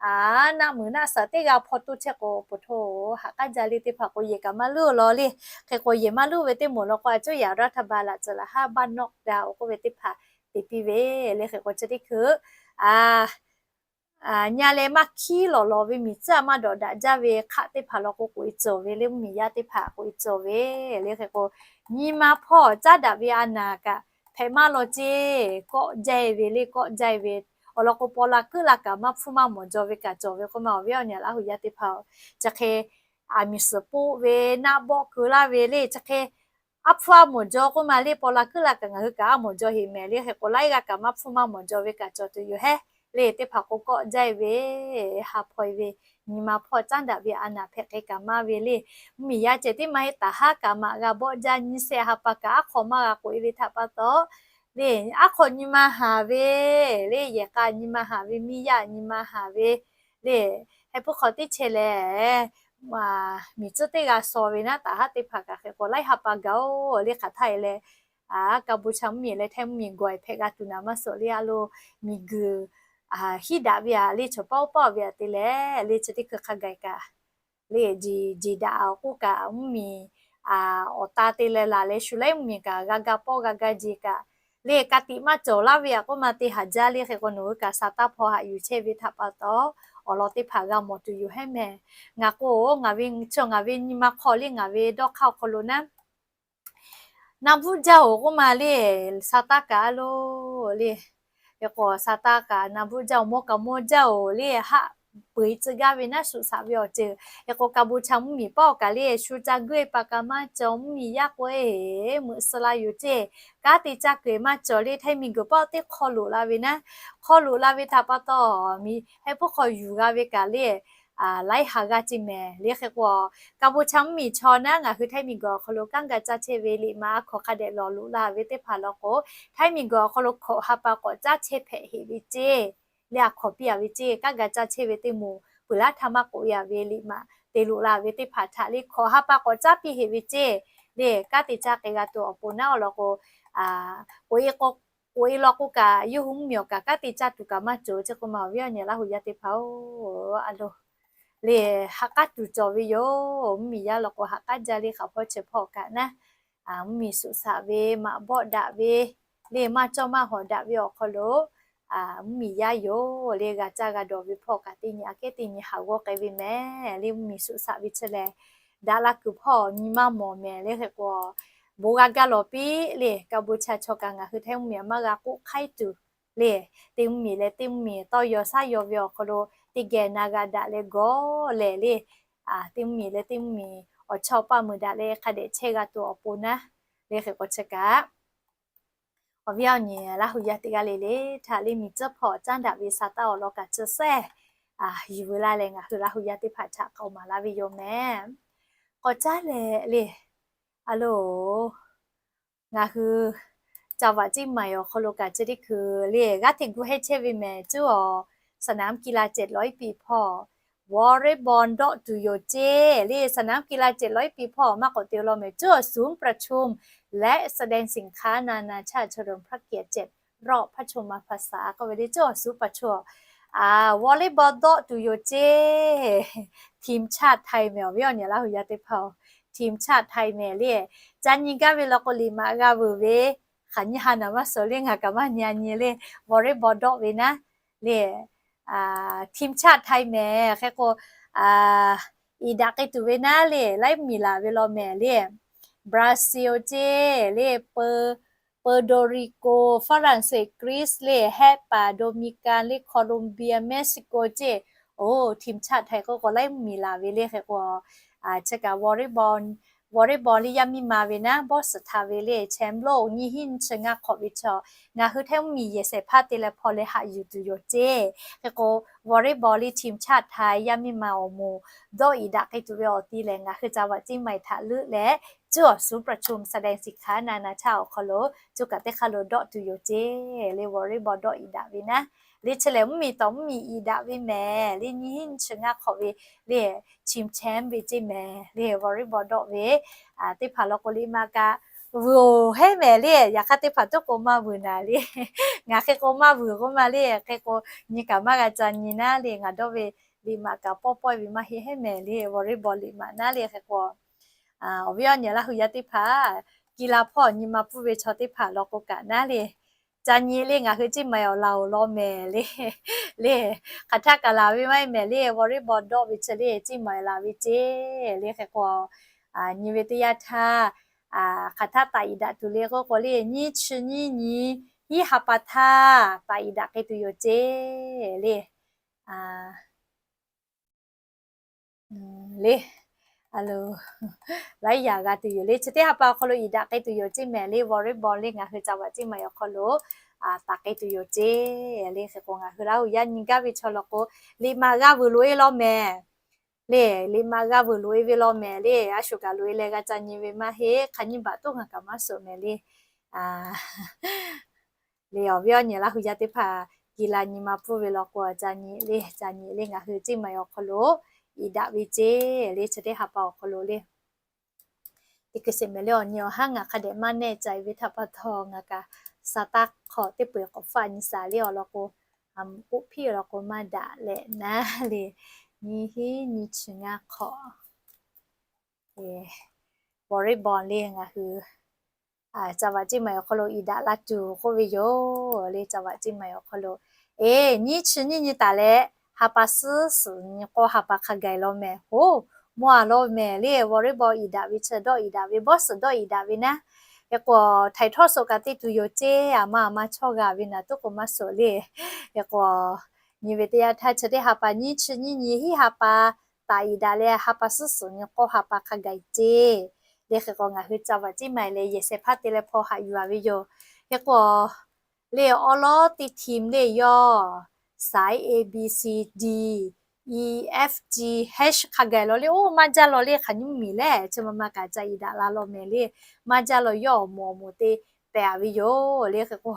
a, naˆ muiˬ naˆ shaˍ teˇ g'aˇ hpaw toˇ chehˇ k'o, po htoˇ haꞈ k'aˉ jaˇ le. Teˇ hpaˍ k'o yehˬ kaꞈ maˇ luˉ-oˬ law le. Hk'e k'o yehˬ maˇ luˉ ve teˇ moˍ law k'o, a cuˇ yaꞈ รัฐบาล laꞈ tcuhˍ laꞈ haˉ บ้านนอก daꞈ-oˬ k'oˆ ve teˇ hpaˍ te piˇ ve le. Hk'e k'o chi teˇ hkui a, a, nyi leh maˇ hkiˉ lawˬ lawˬ ve miˬ tcuhˉ a maˇ dawꞈ daꞈ jaˇ ve hk'aˆ teˇ hpaˍ law k'o k'oꞈ-e cawˬ ve le. Mvuhˇmiˬ yaˇ teˇ hpaˍ k'oꞈ-e cawˬ ve le. Hk'e k'o nyi ma hpawˇ caˉ daꞈ ve a naˍ kaꞈ hpehꞈ maˇ law ceˇ, kawˆ jaˇ-e ve le. Kawˆ jaˇ-e ve awˬ lawn k'o, paw la kuiˉ la kaꞈ maˇ hpfuhˇ maˇ mawˬ jaw ve kaꞈ cawˬ ve k'oˆ ma. Awˬ viˉ awˬ nyi Laˇ huˍ yaˇ teˇ hpaˍ-oˬ, chi hk'e a miˬ suhˍ poˆ ve naˆ bawˆ keu laˇ ve le. Chi hk'e aˉ hpfuhˇ aˉ mawˬ jaw k'oˆ ma le. Paw la kuiˉ la kaꞈ ngaˬ hui kaꞈ aˉ mawˬ jaw heꞈ mehˍ le. Hk'e k'o laiˉ g'aˇ kaꞈ maˇ hpfuhˇ maˇ mawˬ jaw ve kaꞈ cawˬ tuˬ yoˬ hehˉ le. Teˇ hpaˍ k'o kawˆ jaˇ-e ve, ha hpaw-e ve, nyi ma hpawˇ caˉ daꞈ ve a naˍ hpehꞈ k'ai kaꞈ maˇ ve le. Mvuhˇmiˬ yaˇ ceh tiˉ maˇ heˆ, taˍ haˉ kaꞈ maꞈ g'a bawˆ jaˇ, nyiˇ sehˆ ha pa kaꞈ aˉ hk'aw maˇ g'a k'oꞈ-e ve htaꞈ pa taw le, aˉ hk'aw nyi ma haˍ ve le. Yehˬ k'a nyi ma haˍ ve, miˇ yaˇ nyi ma haˍ ve le. Heh puiˉ hk'aw teˇ chehˇ lehˬ, miˬ tcuhˉ teˇ g'a shaw ve naˉ, taˍ haˉ teˇ hpaˍ kaꞈ hk'e k'o laiˉ ha pa gaˬ-oˬ le. Hk'aˬ htaˇ e leh, a, Kaˍbuˍchaˍ mvuhˇmiˬ leh Htaiˇ mvuhˇmiˬ gawˬ-e hpehꞈ g'a tuˬ naˍ maˇ suhˍ le. A loˬ, miˬ guiˬ hiˉ daꞈ ve a le, chaw paˆ oˇ paˆ ve a te leh le, chi teˇ hkui hk'a gaˬ kaꞈ le, jeˬ jeˬ daꞈ-oˬ k'oˆ kaꞈ, mvuhˇmiˬ awˬ ta te leh laˬ leh shu laiˉ mvuhˇmiˬ kaꞈ g'a ga pawˆ g'a ga jeˬ kaꞈ le, ka tiꞈ maˇ cawˬ laˇ ve a k'oˆ ma te haˍ jaˇ le. Hk'e k'o nawˬ hui kaꞈ sa taˇ hpaw haꞈ yuˬ chehˇ ve htaꞈ pa taw, awˬ lawn teˇ hpaˍ g'a mawˬ tuˬ yoˬ hehˉ mehˍ. Ngaˬ k'o, ngaˬ ve chi ngaˬ ve nyi ma hk'aw le, ngaˬ ve dawˇ hk'aˇ awˬ hk'aw lo naˉ, na bvuhˆ jaˇ-oˬ k'oˆ ma le. Sa taˇ kaꞈ a loˬ le, hk'e k'o sa taˇ kaꞈ na bvuhˆ jaˇ-oˬ, mawˇ kaꞈ mawˇ jaˇ-oˬ le, haˆ peu-eˬ tcuh gaˇ ve naˉ, suꞈ shaꞈ ve awˬ ceuˬ. Hk'e k'o Kaˍbuˍchaˍ mvuhˇmiˬ paˆ-oˬ kaꞈ le, shu ca guˇ-e pa kaꞈ maˇ cawˬ, mvuhˇmiˬ yaˇ k'o-e meuꞈ suh la yoˬ ceˇ, kanˉ te caˇ kuˬ-e maˇ cawˬ le. Htaiˇ miˬguiˬ paˆ teˇ hk'aw loꞈ la ve naˉ, hk'aw loꞈ la ve htaꞈ pa taw, heh puiˉ hk'aw yuˬ g'a ve kaꞈ le, laiˉ ha g'aˇ ceˇ mehˍ le. Hk'e k'o Kaˍbuˍchaˍ mvuhˇmiˬ chaw naˉ ngaˬ hui Htaiˇ miˬguiˬ awˬ hk'aw lo kanˉ ga caˇ chehˇ ve liꞈ ma a hkawnˍ hk'a dehꞈ lawˬ loꞈ la ve teˇ hpaˍ law k'o, Htaiˇ miˬguiˬ awˬ hk'aw lo hkawꞈ ha pa k'awꞈ caˉ chehˇ hpehꞈ heꞈ ve ceˇ le. A hkawnˍ piˇ-a ve ceˇ, kanˉ ga caˇ chehˇ ve teˇ moˍ peuˬ laˇ htaˇ maˇ k'oꞈ-e-a ve liꞈ ma te loꞈ la ve teˇ hpaˍ htaꞈ le hkawꞈ ha pa k'awꞈ caˉ piˇ heꞈ ve ceˇ le. Kanˉ te caˇ k'ai g'a tuˬ awˬ pon naˉ awˬ lawn k'o, k'oꞈ-e law k'o kaꞈ yawˇ hui mvuhˇmiˬ awˬ kaꞈ kanˉ te caˇ tuˬ kaꞈ maˇ cawˬ ceˇ k'oˆ ma. Awˬ viˉ awˬ nyi Laˇ huˍ yaˇ teˇ hpaˍ-oˬ, a loˬ le, ha k'aˉ tuˬ cawˬ ve yoˬ. Mvuhˇmiˬ yaˇ law k'o ha k'aˉ jaˇ le, hk'aˬ hpawˇ chi hpawˇ kaꞈ naˉ, mvuhˇmiˬ suꞈ shaꞈ ve, maꞈ bawˆ daꞈ ve le, maˇ cawˇ maˇ hawˍ daꞈ ve awˬ hk'aw lo mvuhˇmiˬ yaˇ yoˬ le. G'a caˇ g'a dawˬ ve hpawˇ kaꞈ teˇ nyi aꞈ kehˉ teˇ nyi haꞈ g'awˇ k'ai ve mehˍ le. Mvuhˇmiˬ suꞈ shaꞈ ve chi lehˬ, daꞈ la kuiˬ hpawˇ nyi maˇ mawˬ mehˍ le. Hk'e k'o, bon g'a gaˇ lawˬ piˇ le. Kaˍbuˍchaˍ chaw kaꞈ ngaˬ hui Htaiˇ mvuhˇmiˬ maˇ g'a k'oˆ hk'aiˉ tuˬ le, teˇ mvuhˇmiˬ leh teˇ mvuhˇmiˬ tawˇ yaw shaˉ yaw ve awˬ hk'aw lo teˇ geh na g'a daꞈ leh gawˬ lehˬ le, teˇ mvuhˇmiˬ leh teˇ mvuhˇmiˬ awˬ chawˇ paˇ meuˬ daꞈ leh hk'a dehꞈ chehˇ g'a tuˬ awˬ pon naˉ le. Hk'e k'o chi kaꞈ awˬ viˉ awˬ nyi Laˇ huˍ yaˇ teˇ g'aˇ le le htaꞈ le miˬ tcuhˉ hpawˇ caˉ daꞈ ve sa taˇ awˬ lawn kaꞈ chi sehˉ yuˬ veu laˇ leh ngaˬ hui Laˇ huˍ yaˇ teˇ hpaˍ htaꞈ k'awꞈ maˍ laˇ ve yoˬ mehˍ. K'awꞈ caˉ leh le, a loˬ, ngaˬ hui จังหวัดเชียงใหม่ awˬ hk'aw lo kaꞈ chi teˇ hkui le g'aˇ hteꞈ gu hehˇ chehˇ ve mehˍ. Cuˇ awˬ สนามกีฬา เจ็ดร้อยปี hpawˇ volleyball dawˆ tuˬ yoˬ ceˇ le. สนามกีฬา เจ็ดร้อยปี hpawˇ maˇ k'awꞈ te law mehˍ. Cuˇ awˬ ศูนย์ประชุมและแสดงสินค้านานาชาติเฉลิมพระเกียรติ เจ็ดรอบพระชนมพรรษา k'oˆ ve le. Cuˇ awˬ ศูนย์ประชุม volleyball dawˆ tuˬ yoˬ ceˇ. ทีมชาติไทย mehˍ, awˬ viˉ awˬ nyi Laˇ hu yaˇ teˇ hpaˍ-oˬ, ทีมชาติไทย mehˍ le. Ca nyi gaˇ ve law k'o, liꞈ maꞈ g'a veuˬ ve, hk'aˬ nyi ha naˍ maˇ suhˍ le, ngaˬ kaꞈ maˇ nyi a nyi le. Volleyball dawˆ ve naˉ le, ทีมชาติไทย mehˍ. Hk'e k'o, iˍ daꞈ k'ai tuˬ ve naˉ le, laiˉ miˬ laˬ ve law mehˍ le. Brazil ceˇ le, Puerto Rico, France, Greece le, Hehˆ paˍ Dominican le, Colombia, Mexico ceˇ. Oˬ, ทีมชาติไทย k'oˆ k'o laiˉ miˬ laˬ ve le. Hk'e k'o, chi kaꞈ volleyball, volleyball le yaˇ miˇ ma ve naˉ bawˇ suhˍ htaꞈ ve le, แชมป์โลก nyiˇ hinˉ nyiˇ chi ngaˇ hk'awꞈ ve chaw, ngaˬ hui Htaiˇ mvuhˇmiˬ yehˬ shehˍ hpaˇ te leh hpaw leh haꞈ yuˬ tuˬ yoˬ ceˇ. Hk'e k'o, volleyball le ทีมชาติไทย yaˇ miˇ ma awˬ moˍ dawˆ iˍ daꞈ k'ai tuˬ ve awˬ ti lehˬ, ngaˬ hui จังหวัดเชียงใหม่ htaꞈ leuˆ leh, cuˇ awˬ ศูนย์ประชุมแสดงสินค้านานาชาติ awˬ hk'aw lo, cuˇ kaꞈ teˇ hk'aˇ lo dawˆ tuˬ yoˬ ceˇ le. Volleyball dawˆ iˍ daꞈ ve naˉ le, chi lehˬ mvuhˇmiˬ tawˍ mvuhˇmiˬ iˍ daꞈ ve mehˍ le. Nyiˇ hinˉ nyiˇ chi ngaˇ hk'awꞈ ve le, ชิงแชมป์ ve ceˇ mehˍ le. Volleyball dawˆ ve teˇ hpaˍ law k'o, liꞈ maꞈ kaꞈ veuˬ oˬ heˉ mehˍ le. Yaꞈ hk'aˇ teˇ hpaˍ toˉ k'o maˇ veuˬ naˍ le. Ngaˬ hk'e k'o maˇ veuˬ k'oˆ ma le. Hk'e k'o, nyi kaꞈ maˇ g'a ca nyi naˉ le. Ngaˬ dawˇ ve liꞈ maꞈ kaꞈ pawˆ pawˆ ve maˇ heˆ heˉ mehˍ le. Volleyball liꞈ maꞈ naˉ le. Hk'e k'o, awˬ viˉ awˬ nyi Laˇ hu yaˇ teˇ hpaˍ, กีฬา hpawˇ nyi ma pfuhˇ ve chaw teˇ hpaˍ law k'o kaꞈ naˉ le, ca nyi le. Ngaˬ hui Ceˇ maiˍ awˬ laˬ oˬ law mehˍ le. Le, hk'aˬ htaˇ kaꞈ laˬ ve maˇ heˆ mehˍ le. Volleyball dawˆ ve chi le, Ceˇ maiˍ laˬ ve ceˇ le. Hk'e k'o, nyi ve teˇ yanˇ htaˇ, hk'aˬ htaˇ taˍ iˍ daꞈ tuˬ le k'oˆ k'o le, nyiˇ chi nyiˇ nyi hiˉ ha pa htaˇ taˍ iˍ daꞈ k'ai tuˬ yoˬ ceˇ le. Le, laiˉ yaꞈ g'a tuˬ yoˬ le. Chi teˇ ha pa awˬ hk'aw lo iˍ daꞈ k'ai tuˬ yoˬ ceˇ mehˍ le. Volleyball le ngaˬ hui จังหวัดเชียงใหม่ awˬ hk'aw lo taˍ k'ai tuˬ yoˬ ceˇ le. Hk'e k'o, ngaˬ hui Laˇ hu yaˇ nyi gaˇ ve chaw law k'o, liꞈ maꞈ g'a veuˬ loꞈ e law mehˍ le. Liꞈ maꞈ g'a veuˬ loꞈ e ve law mehˍ le. A shu kaꞈ loꞈ e leh g'a ca nyi ve maˇ heˆ. Hk'aˬ nyi baꞈ toˉ ngaˬ kaꞈ maˇ suhˍ mehˍ le. Le, awˬ viˉ awˬ nyi Laˇ hu yaˇ teˇ hpaˍ, กีฬา nyi ma pfuhˇ ve law k'o, ca nyi le, ca nyi le. Ngaˬ hui Ceˇ maiˍ awˬ hk'aw lo iˍ daꞈ ve ceˇ le. Chi teˇ ha pa awˬ hk'aw lo le, teˇ hkui sheˍ mehˍ le. Awˬ nyi awˬ haˉ ngaˬ hk'a dehꞈ maˇ nehˇ ca ve htaꞈ pa taw, ngaˬ kaꞈ sa taˇ hk'awꞈ teˇ peu eˬ k'awꞈ faˆ nyi shaˍ le. Awˬ lawn k'o, k'oˆ hpiˇ law k'o maˇ daꞈ leh naˉ le. Nyiˇ hinˉ nyiˇ chi ngaˇ hk'awꞈ volleyball le ngaˬ hui จังหวัดเชียงใหม่ awˬ hk'aw lo iˍ daꞈ la tuˬ k'oˆ ve yoˬ le. จังหวัดเชียงใหม่ awˬ hk'aw lo, eˬ, nyiˇ chi nyiˇ nyi taˍ leh, ha pa suhˉ suhˍ nyi k'awˇ ha pa hk'a gaˬ law mehˍ. Hoˉ, mawˇ a law mehˍ le. Volleyball iˍ daꞈ ve, chi dawˆ iˍ daꞈ ve, bawˇ suhˍ dawˆ iˍ daꞈ ve naˉ. Hk'e k'o, htaiˍ htawˇ suhˍ kaꞈ te tuˬ yoˬ ceˇ. A ma a ma chawˇ g'a ve naˍ toˉ k'o maˇ suhˍ le. Hk'e k'o, nyi ve teˇ yanˇ htaˇ chi teˇ ha pa nyiˇ chi nyiˇ nyi hiˉ ha pa taˍ iˍ daꞈ leh, ha pa suhˉ suhˍ nyi k'awˇ ha pa hk'a gaˬ ceˇ le. Hk'e k'o, ngaˬ hui จังหวัดเชียงใหม่ leh yehˬ shehˍ hpaˇ te leh hpaw haꞈ yuˬ a ve yoˬ. Hk'e k'o, le awˉ lawˉ teˇ ทีม le yawˇ, saiˉ A B C D E F G H hk'a gaˬ law le. Oˇ, maˇ jaˇ law le. Hk'aˬ nyi miˬ leh chi ma ma kaꞈ ca iˍ daꞈ la law mehˍ le. Maˇ jaˇ law, yawˇ awˬ moˍ awˬ moˍ te pehˍ a ve yoˬ le. Hk'e k'o,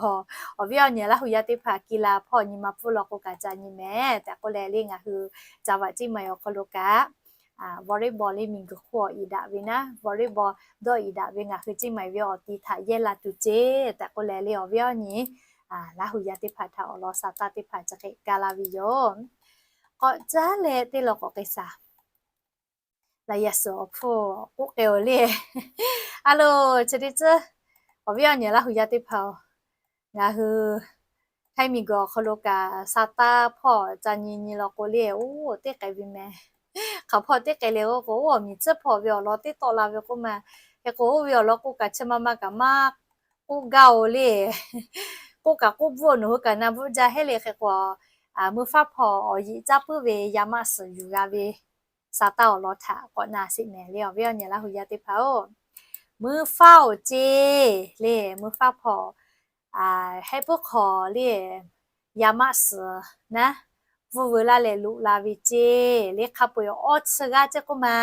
awˬ viˉ awˬ nyi Laˇ hu yaˇ teˇ hpaˍ, กีฬา hpawˇ nyi ma pfuhˇ law k'o kaꞈ ca nyi mehˍ tehꞈ k'oˆ leh le, ngaˬ hui จังหวัดเชียงใหม่ awˬ hk'aw lo kaꞈ volleyball le miˬguiˬ hk'oˆ iˍ daꞈ ve naˉ, volleyball dawˆ iˍ daꞈ ve ngaˬ hui Ceˇ maiˍ ve awˬ ti htaꞈ yehˇ la tuˬ ceˇ tehꞈ k'oˆ leh le, awˬ viˉ awˬ nyi Laˇ hu yaˇ teˇ hpaˍ htaꞈ awˬ lawn sa taˇ teˇ hpaˍ chi hk'e kaˇ laˇ ve yoˬ. K'awꞈ caˉ leh teˇ law k'awꞈ k'ai shaˍ. Laꞈ yaꞈ suhˍ awˬ hpfuhˇ k'oˆ k'ai oˬ le. A lo, chi teˇ tcuhˉ, awˬ viˉ awˬ nyi Laˇ hu yaˇ teˇ hpaˍ-oˬ, ngaˬ hui Htaiˇ miˬguiˬ awˬ hk'aw lo kaꞈ sa taˇ hpawˇ ca nyi nyi law k'o le, oˇ, teˇ k'ai ve mehˍ. Hk'aˬ hpawˇ teˇ k'ai le k'oˆ k'o, oˇ, awˬ miˬ tcuhˉ hpawˇ ve awˬ lawn teˇ tawˆ la ve k'oˆ ma. Hk'e k'o, oˇ ve awˬ lawn k'oˆ kaꞈ chi ma ma kaꞈ maˇ k'oˆ gaˇ oˬ le. K'oˆ kaꞈ k'oˆ bvuhˆ, nawˬ hui kaꞈ na bvuhˆ jaˇ heˆ le. Hk'e k'o, mvuhˇ faˉ hpawˇ awˬ yeꞈ caˇ puiˉ ve yaˇ maˆ suhˍ yuˬ g'a ve sa taˇ awˬ lawn htaꞈ k'awꞈ na sheˍ mehˍ le, awˬ viˉ awˬ nyi Laˇ hu yaˇ teˇ hpaˍ-oˬ. Mvuhˇ faˉ awˬ ceˇ le, mvuhˇ faˉ hpawˇ heh puiˉ hk'awꞈ le, yaˇ maˆ suhˍ naˉ, bvuhˆ veu laˇ leh loꞈ la ve ceˇ le. Hk'a peu-eˬ awˇ chi g'aˇ ceˇ k'oˆ ma,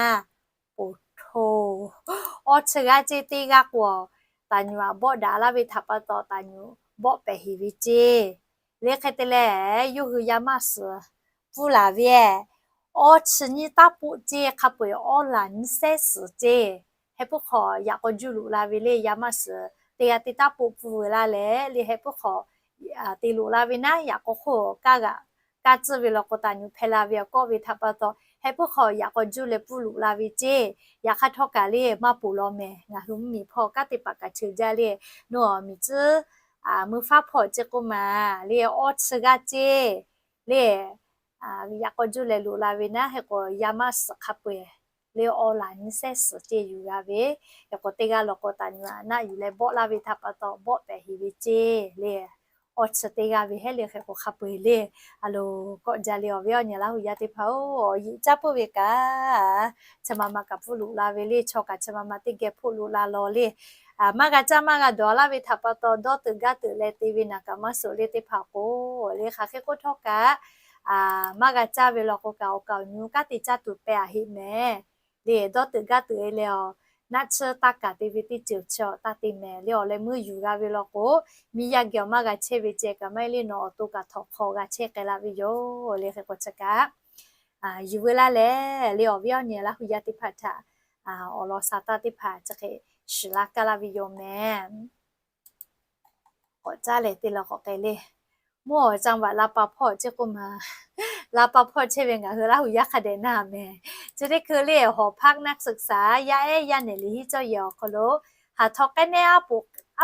poˍ hto, awˇ chi g'aˇ ceˇ teˇ g'aˇ k'o, taˍ nyuˬ aꞈ bawˆ daꞈ laˇ ve htaꞈ pa taw taˍ nyuˬ bawˆ pehˍ heˍ ve ceˇ. Le hk'e te leh, yawˇ hui yaˇ maˇ suhˍ pfuhˇ laˬ ve, awˇ chi nyiˇ taˉ poˆ ceˇ, hk'a peu-eˬ awˇ laˬ nyiˇ sehˉ suhˍ ceˇ. Heh puiˉ hk'awꞈ yaꞈ k'aw juˇ loꞈ la ve le, yaˇ maˇ suhˍ teˇ g'aˇ teˇ taˉ poˆ pfuhˇ ve laˇ leh, le heh puiˉ hk'awꞈ te loꞈ la ve naˉ, yaꞈ k'aw hk'oˆ kaˇ g'aꞈ kaˇ tcuhˇ ve law k'o, taˍ nyuˬ hpehˇ la ve awˬ kawˆ ve htaꞈ pa taw, heh puiˉ hk'awꞈ yaꞈ k'aw juˇ leh pfuhˇ loꞈ la ve ceˇ. Yaꞈ hk'aˇ htawˇ kaꞈ le maˇ poˬ law mehˍ. Ngaˬ hui mvuhˇmiˬ hpawˇ kanˉ te paˍ kaꞈ cheuˬ jaˇ le, nawˬ miˬ tcuhˉ mui faˉ hpawˇ ceˇ k'oˆ maˬ le, awˇ chi g'aˇ ceˇ le, yaꞈ k'aw juˇ leh loꞈ la ve naˉ, hk'e k'o yaˇ maˇ suhˍ hk'a peu-eˬ le awˇ laˬ nyiˇ sehˉ suhˍ ceˇ yuˬ g'a ve. Hk'e k'o teˇ g'aˇ law k'o taˍ nyuˬ aꞈ naˆ yuˬ leh bawˆ laˇ ve htaꞈ pa taw bawˆ pehˍ heˍ ve ceˇ le. Awˇ chi teˇ g'aˇ ve hehˉ le hk'e k'o hk'a peu-eˬ le, a loˍ kawˆ jaˇ le. Awˬ viˉ awˬ nyi Laˇ huˍ yaˇ teˇ hpaˍ-oˬ, awˬ yiꞈ caˉ puiˉ ve kaꞈ chi ma ma kaꞈ pfuhˇ loꞈ la ve le, chaw kaꞈ chi ma ma teˇ geh hpoˆ loꞈ la law le. Maˇ g'a caˇ maˇ g'a dawˬ laˇ ve htaꞈ pa taw dawˇ teuꞈ gaˇ teuꞈ leh te ve naˬ kaꞈ maˇ suhˍ le teˇ hpaˍ k'o, le hk'aˬ hk'e k'oˆ htawˇ kaꞈ maˇ g'a caˇ ve law k'o kaꞈ awˬ kaˍ awˬ nu kanˉ te caˇ tuˬ pehˍ a heˆ mehˍ. Le dawˇ teuꞈ gaˇ teuꞈ e leh awˬ naˆ tsuhˇ taˇ kaˍ te ve teˇ ceuˬ chi awˬ taˇ te mehˍ. Le awˬ leh meuˇ yuˬ g'a ve law k'o, miˇ yaˇ geh awˬ maˇ g'a chehˇ ve ceh kaꞈ maˇ heˆ le, nawˬ awˬ to kaꞈ htawnˍ hk'aw g'a chehˇ k'ai la ve yoˬ. Le hk'e k'o chi kaꞈ yuˬ veu laˇ leh, le awˬ viˉ awˬ nyi Laˇ huˍ yaˇ teˇ hpaˍ htaꞈ awˬ lawn sha taˇ teˇ hpaˍ chi hk'e shiˍ laˇ kaˇ laˇ ve yoˬ mehˍ. K'awꞈ caˉ leh te la k'awꞈ k'ai le. Mvuhˇ awˬ จังหวัด ลำปาง hpawˇ ceˇ k'oˆ maˬ, ลำปาง hpawˇ chehˇ ve ngaˬ hui Laˇ huˍ yaˇ hk'a dehꞈ naˇ mehˍ. Chi teˇ hkui le หอพักนักศึกษา yaˇ ehˉ yaˇ nehˬ liꞈ hiˉ cawˇ yehˬ awˬ hk'aw lo haˍ htaw k'ehˉ nehˉ aˉ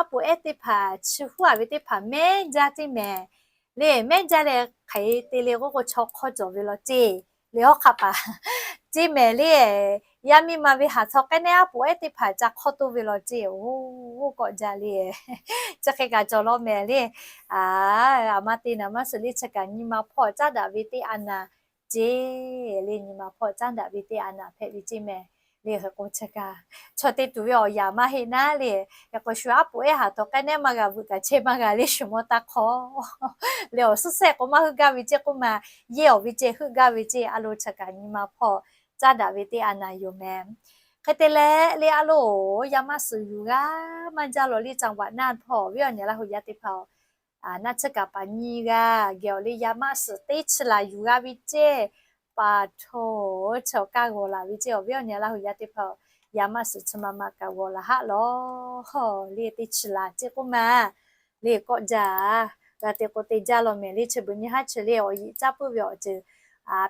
poꞈ ehˉ teˇ hpaˍ chi huˉ a ve teˇ hpaˍ mehˉ jaˇ teˇ mehˍ. Le mehˉ jaˇ leh hk'aˬ hk'e te le k'oˆ k'o chaw hk'awˇ cawˬ ve law ceˇ. Le awˬ hk'aˇ paˍ ceˇ mehˍ le, yaˇ miˇ ma ve haˍ htaw k'ehˉ nehˉ aˉ poꞈ ehˉ teˇ hpaˍ ca hk'awˇ toˇ ve law ceˇ. Oˇ k'awꞈ jaˇ le, chi hk'e kaꞈ cawˬ law mehˍ le. Aˬ ma te naˍ maˇ suhˍ le, chi kaꞈ nyi ma hpawˇ caˉ daꞈ ve teˇ a naˍ ceˇ. Le nyi ma hpawˇ caˉ daꞈ ve teˇ a naˍ hpehꞈ ve ceˇ mehˍ. Le hk'e k'o chi kaꞈ chaw te tuˬ ve awˬ yanˍ maˇ heˆ naˉ le. Hk'e k'o shu aˉ poꞈ ehˉ haˍ htaw k'ehˉ nehˉ maˇ g'a veuꞈ kaꞈ chehˇ maˇ g'a le, shu mawˇ taˇ hk'awˇ le awˬ suhˉ sehˆ k'o maˇ heuˆ gaˇ ve ceˇ k'oˆ maˬ, yehˇ awˬ ve ceh heuˆ gaˇ ve ceˇ. A lo chi kaꞈ nyi ma hpawˇ caˉ daꞈ ve teˇ a naˍ yoˬ mehˍ. Hk'e te leh le a lo, yaˇ maˇ suhˍ yuˬ g'a maˇ jaˇ law le, จังหวัดน่าน hpawˇ awˬ viˉ awˬ nyi Laˇ huˍ yaˇ teˇ hpaˍ-oˬ, naˆ tsuhˇ kaꞈ paˍ nyi g'a geh awˬ le yaˇ maˇ suhˍ teˇ chi laˬ yuˬ g'a ve ceˇ. Paˍ hto chi awˬ kaˇ g'awˬ laˬ ve ceˇ. Awˬ viˉ awˬ nyi Laˇ huˍ yaˇ teˇ hpaˍ-oˬ, yaˇ maˇ suhˍ chi ma ma kaꞈ g'awˬ laˬ haˆ law le teˇ chi laˬ ceˇ k'oˆ maˬ. Le k'awꞈ jaˇ, g'a te k'o te jaˇ law mehˍ le. Chi beuꞈ nyi haˉ chi le awˬ yiꞈ caˉ puiˉ ve awˬ ceuˬ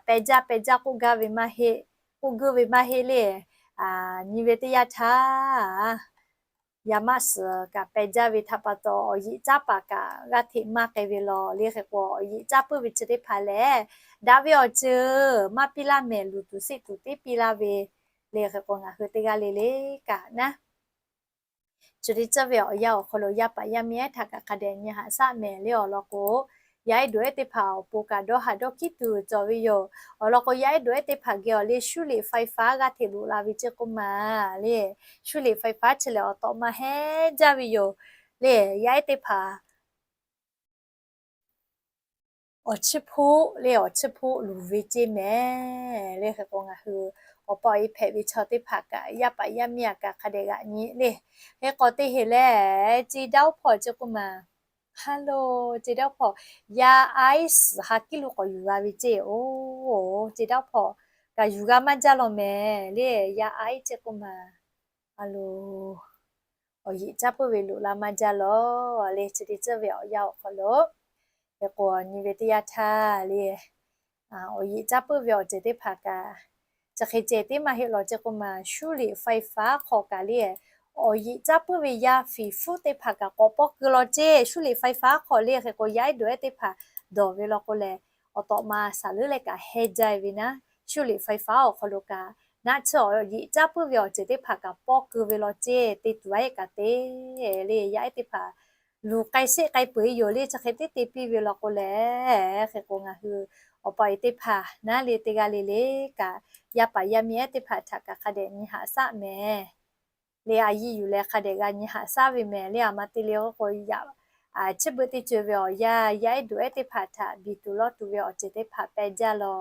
peh jaˇ peh jaˇ k'oˆ gaˇ ve maˇ heˆ, k'oˆ guˇ ve maˇ heˆ le. Nyi ve teˇ yanˇ htaˇ yaˇ maˇ suhˍ kaꞈ peh jaˇ ve htaꞈ pa taw awˬ yiꞈ caˉ paˍ kaꞈ g'aˇ hteꞈ maˇ k'ai ve law. Le hk'e k'o awˬ yiꞈ caˉ puiˉ ve chi teˇ hpaˍ lehˬ, daꞈ ve awˬ ceuˬ maˇ piˇ laˇ mehˍ, luˬ tuˬ seˆ tuˬ teˉ piˇ laˇ ve. Le hk'e k'o ngaˬ hui teˇ g'aˇ le le kaꞈ naˉ, chi teˇ ceuˬ ve awˬ yanˇ awˬ hk'aw lo yaˇ paˍ yaˇ miˇ ehˉ htaꞈ kaꞈ hk'a dehꞈ nyi haꞈ shaˉ mehˍ le. Awˬ lawn k'o, yaˇ ehˉ dawˬ ehˉ teˇ hpaˍ awˬ pon kaꞈ dawˇ haˍ dawˇ hkiˉ tuˬ cawˬ ve yoˬ. Awˬ lawn k'o yaˇ ehˉ dawˬ ehˉ teˇ hpaˍ geh awˬ le 修理ไฟฟ้า g'aˇ hteꞈ loꞈ la ve ceˇ k'oˆ maˬ le. 修理ไฟฟ้า chi lehˬ awˬ tawꞈ ma heˉ jaˇ ve yoˬ. Le yaˇ ehˉ teˇ hpaˍ awˬ chiˇ hpoˆ le awˬ chiˇ hpoˆ luˬ ve ceˇ mehˍ. Le hk'e k'o ngaˬ hui awˬ pa awˬ e hpehꞈ ve chaw teˇ hpaˍ kaꞈ yaˇ paˍ yaˇ miˇ a kaꞈ hk'a dehꞈ g'aꞈ nyi le. Hk'e k'o teˇ heˍ lehˬ, ceˇ daˇ oˇ hpawˇ ceˇ k'oˆ maˬ. Hello, ceˇ daˇ oˇ hpawˇ, yaˇ iˉ suhˍ ha kiˉ lo k'awꞈ yuˬ g'a ve ceˇ. Oˬ, ceˇ daˇ oˇ hpawˇ kaꞈ yuˬ g'a maˇ jaˇ law mehˍ le. Yaˇ iˉ ceˇ k'oˆ maˬ. A lo, awˬ yiꞈ caˉ puiˉ ve loꞈ la maˇ jaˇ law le. Chi teˇ ceuˬ ve awˬ yanˇ awˬ hk'aw lo, hk'e k'o nyi ve teˇ yanˇ htaˇ le, awˬ yiꞈ caˉ puiˉ ve awˬ ceuˬ teˇ hpaˍ kaꞈ chi hk'e ceh tiˉ maˇ heˆ law ceˇ k'oˆ maˬ. 修理ไฟฟ้า hk'aw kaꞈ le, awˬ yiꞈ caˉ puiˉ ve yaˇ fiˍ hpfuhˇ teˇ hpaˍ kaꞈ k'awꞈ pawˇ keu law ceˇ. 修理ไฟฟ้า hk'aw le hk'e k'o yaˇ ehˉ dawˬ ehˉ teˇ hpaˍ dawˬ ve law k'o lehˬ, awˬ tawꞈ ma shaˍ leuˉ leh kaꞈ heˇ jaˇ ve naˉ, 修理ไฟฟ้า awˬ hk'aw lo kaꞈ naˆ tsuhˇ awˬ yiꞈ caˉ puiˉ ve awˬ ceuˬ teˇ hpaˍ kaꞈ pawˇ keu ve law ceˇ. Te tuˬ a heˆ kaꞈ te le yaˇ ehˉ teˇ hpaˍ luˬ k'ai sheˆ k'ai peuˬ e yoˬ le. Chi hk'e teˇ te piˇ ve law k'o lehˬ, hk'e k'o ngaˬ hui awˬ pa awˬ e teˇ hpaˍ naˉ le teˇ g'aˇ le le kaꞈ yaˇ paˍ yaˇ miˇ ehˉ teˇ hpaˍ htaꞈ kaꞈ hk'a dehꞈ nyi haꞈ shaˉ mehˍ. Le a yiˇ yuˬ leh hk'a dehꞈ g'a nyi haꞈ shaˉ ve mehˍ le. A ma te le k'o, chi beuꞈ teˇ ceuˬ ve awˬ yanˇ yaˇ ehˉ dawˬ ehˉ teˇ hpaˍ htaꞈ biˬ tuˬ lawˇ tuˬ ve awˬ ceuˬ teˇ hpaˍ peh jaˇ law.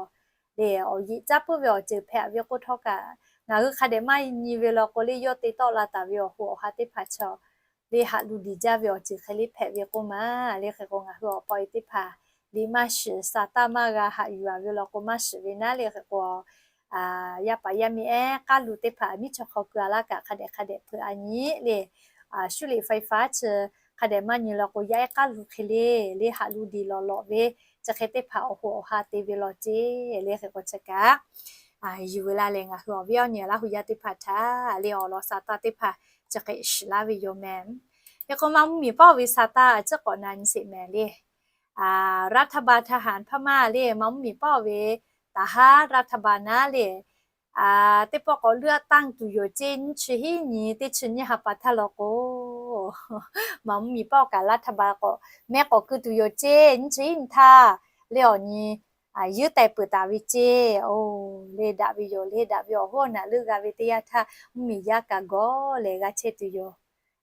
Le awˬ yiꞈ caˉ puiˉ ve awˬ ceuˬ hpehꞈ ve k'oˆ htawˇ kaꞈ ngaˬ hui hk'a dehꞈ maˇ nyi ve law k'o le, yawˇ te tawˆ la taˍ ve awˬ ho awˬ ha teˇ hpaˍ chaw le haꞈ lu diˬ jaˇ ve awˬ ceuˬ hk'e le hpehꞈ ve k'oˆ ma le. Hk'e k'o ngaˬ hui awˬ pa e teˇ hpaˍ liꞈ maˇ shiˍ, sa taˇ maˇ g'a, haꞈ yuˬ a ve law k'o maˇ shiˍ ve naˉ le. Hk'e k'o yaˇ paˍ yaˇ miˇ ehˉ k'aˉ lu teˇ hpaˍ miˉ chaw hk'aw keu a laˇ kaꞈ hk'a dehꞈ hk'a dehꞈ hpeuꞈ a nyi le. Shuˉ liꞈ faiˍ faˉ chi hk'a dehꞈ maˇ nyi law k'o yaˇ ehˉ k'aˉ lu hk'e le le haꞈ lu diˬ lawˬ lawꞈ ve chi hk'e teˇ hpaˍ awˬ hoꞈ awˬ ha te ve law ceˇ le. Hk'e k'o chi kaꞈ yuˬ ve laˇ leh ngaˬ hui awˬ viˉ awˬ nyi Laˇ huˍ yaˇ teˇ hpaˍ htaꞈ le awˬ lawn sa taˇ teˇ hpaˍ chi hk'e shiˍ laˇ ve yoˬ mehˍ. Hk'e k'o Manˇ mvuhˇ miˬ paˆ ve sa taˇ a ciˉ k'awꞈ na nyi sheˍ mehˍ le. รัฐบาลทหารพม่า le Manˇ mvuhˇ miˬ paˆ ve taˍ haˉ รัฐบาล naˉ le teˇ pawˆ k'awꞈ เลือกตั้ง tuˬ yoˬ ceˇ. Nyiˇ chi hiˉ nyi teˇ chi nyiˇ ha pa htaˇ law k'o Manˇ mvuhˇ miˬ paˆ kaꞈ รัฐบาล k'awꞈ mehˆ k'awꞈ keu tuˬ yoˬ ceˇ. Nyiˇ chi hiˉ nyi htaˇ le awˬ nyi yuˇ teh peuˬ taˍ ve ceˇ. O, le daꞈ ve yoˬ le. Daꞈ ve awˬ hoˉ awˬ naꞈ leuˆ g'a ve teˇ yanˇ htaˇ mvuhˇ miˬ yaˇ kaꞈ gawˬ lehˬ g'a chehˇ tuˬ yoˬ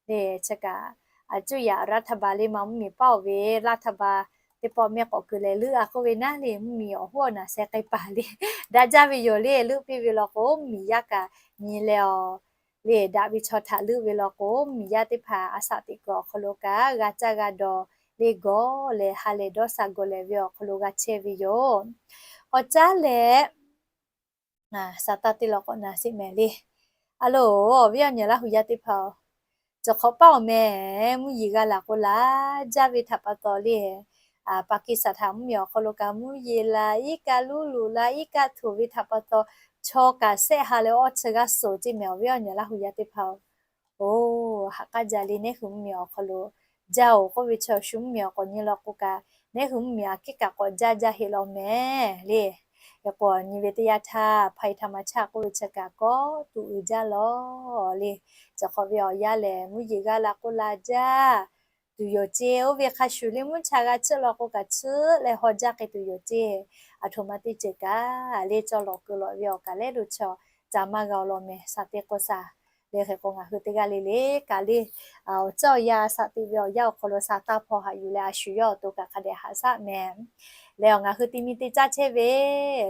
le. Chi kaꞈ a cuˇ yaꞈ รัฐบาล le Manˇ mvuhˇ miˬ paˆ ve รัฐบาล teˇ pawˆ mehˆ k'awꞈ keu leh leuˆ a k'oˆ ve naˉ le mvuhˇ miˬ awˬ hoˉ awˬ naꞈ sheh k'ai paˍ le daꞈ jaˇ ve yoˬ le. Leuˆ piˇ ve law k'o mvuhˇ miˬ yaˇ kaꞈ nyi leh awˬ le daꞈ ve chaw htaꞈ leuˆ ve law k'o mvuhˇ miˬ yaˇ teˇ hpaˍ a shaꞈ teꞈ kuiˬ awˬ hk'aw lo kaꞈ g'a caˇ g'a dawˬ le gawˬ lehˬ ha lehˬ dawˇ sha gawˬ lehˬ ve awˬ hk'aw lo g'a chehˇ ve yoˬ. K'awꞈ caˉ leh sa taˇ teˇ law k'awꞈ na sheˍ mehˍ le. A loˬ, awˬ viˉ awˬ nyi Laˇ huˍ yaˇ teˇ hpaˍ-oˬ, cawˬ hk'awꞈ paˆ awˬ meh mvuhˇ yeˬ g'a laˬ k'o laˬ jaˇ ve htaꞈ pa taw le Paˍkiˍsaˍtanˍ mvuhˇ miˬ awˬ hk'aw lo kaꞈ mvuhˇ yeˬ laˬ iˉ kaˆ luˉ luꞈ laˬ iˉ kaˆ htoꞈ ve htaꞈ pa taw chaw kaꞈ shehˆ ha leh awˇ chi g'aˇ suhˍ ceˇ mehˍ. Awˬ viˉ awˬ nyi Laˇ huˍ yaˇ teˇ hpaˍ-oˬ, haꞈ k'aˉ jaˇ le. Neˉ hui mvuhˇ miˬ awˬ hk'aw lo jaˇ-oˬ k'oˆ ve chi awˬ shu mvuhˇ miˬ awˬ k'awꞈ nyi law k'o kaꞈ neˉ hui mvuhˇ miˬ aꞈ kehˉ kaꞈ k'awꞈ jaˇ jaˇ heˆ law mehˍ le. Hk'e k'o nyi ve teˇ yanˇ htaˇ ภัยธรรมชาติ k'oˆ ve chi kaꞈ kawˆ tuꞈ uiˍ jaˇ law le. Cawˬ hk'awꞈ ve awˬ yanˇ lehˬ mvuhˇ yeˬ g'a laˬ k'o laˬ jaˇ tuˬ yoˬ ceˇ. Oˇ ve hk'a shuˍ le mvuhˇ cha g'a tsuhˇ law k'o kaꞈ tsuhˇ leh haw jaˇ k'ai tuˬ yoˬ ceˇ. Aˬ htoꞈ ma teˇ ceuˬ kaꞈ le cawˇ lawˬ keu lawꞈ ve awˬ kaꞈ lehˉ lo chaw ca maˇ g'a-o law mehˍ. Shaˍ te k'o shaˍ le. Hk'e k'o ngaˬ hui teˇ g'aˇ le le kaꞈ le awˬ ceuˬ awˬ yanˇ shaˍ te ve awˬ yanˇ awˬ hk'aw lo sa taˇ hpaw haꞈ yuˬ leh a shu yawˇ awˬ to kaꞈ hk'a dehꞈ haꞈ shaˆ mehˍ. Leh awˬ ngaˬ hui ti mi te caˇ chehˇ ve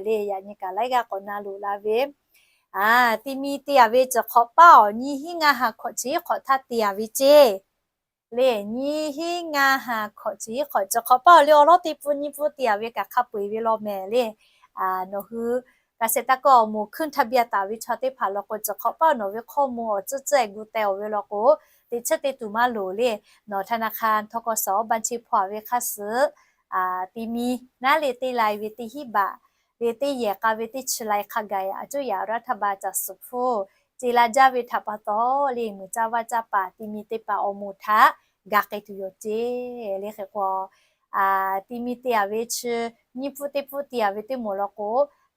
le yaꞈ nyi kaꞈ laiˉ g'aˇ k'awꞈ na loꞈ la ve ti mi te a ve cawˬ hk'awꞈ paˆ awˬ nyi hiˉ ngaˇ ha hkawꞈ chi hiˉ hk'awꞈ htaˇ te a ve ceˇ le. Nyi hiˉ ngaˇ ha hkawꞈ chi hiˉ hk'awꞈ cawˬ hk'awꞈ paˆ awˬ le awˬ lawˉ teˇ pfuhˇ nyiˇ pfuhˇ te a ve kaꞈ hk'a peu-eˬ ve law mehˍ le. Nawˬ hui เกษตรกร awˬ moˍ ขึ้นทะเบียน taˍ ve chaw teˇ hpaˍ law k'o cawˬ hk'awꞈ paˆ nawˬ ve ข้อมูล awˬ tcuhˇ tcuhˇ gu teh-oˬ ve law k'o teꞈ chiˉ te tuˬ maˇ loˍ le. Nawˬ ธนาคาร ทกส บัญชี hpaw a ve hk'a suhˍ ti mi naˉ le teˇ lai ve teˇ hinˉ baꞈ le teˇ yehˬ k'a ve teˇ chi lai hk'a gaˬ a cuˇ yaꞈ รัฐบาล caˬ suhˍ hpfuhˇ ce la jaˇ ve htaꞈ pa taw le muiˬ caˇ vaˇ caˇ paˍ ti mi teˇ hpaˍ awˬ moˍ htaꞈ ga k'ai tuˬ yoˬ ceˇ le. Hk'e k'o ti mi te a ve chi nyiˇ pfuhˇ teˇ pfuhˇ te a ve teˇ moˍ law k'o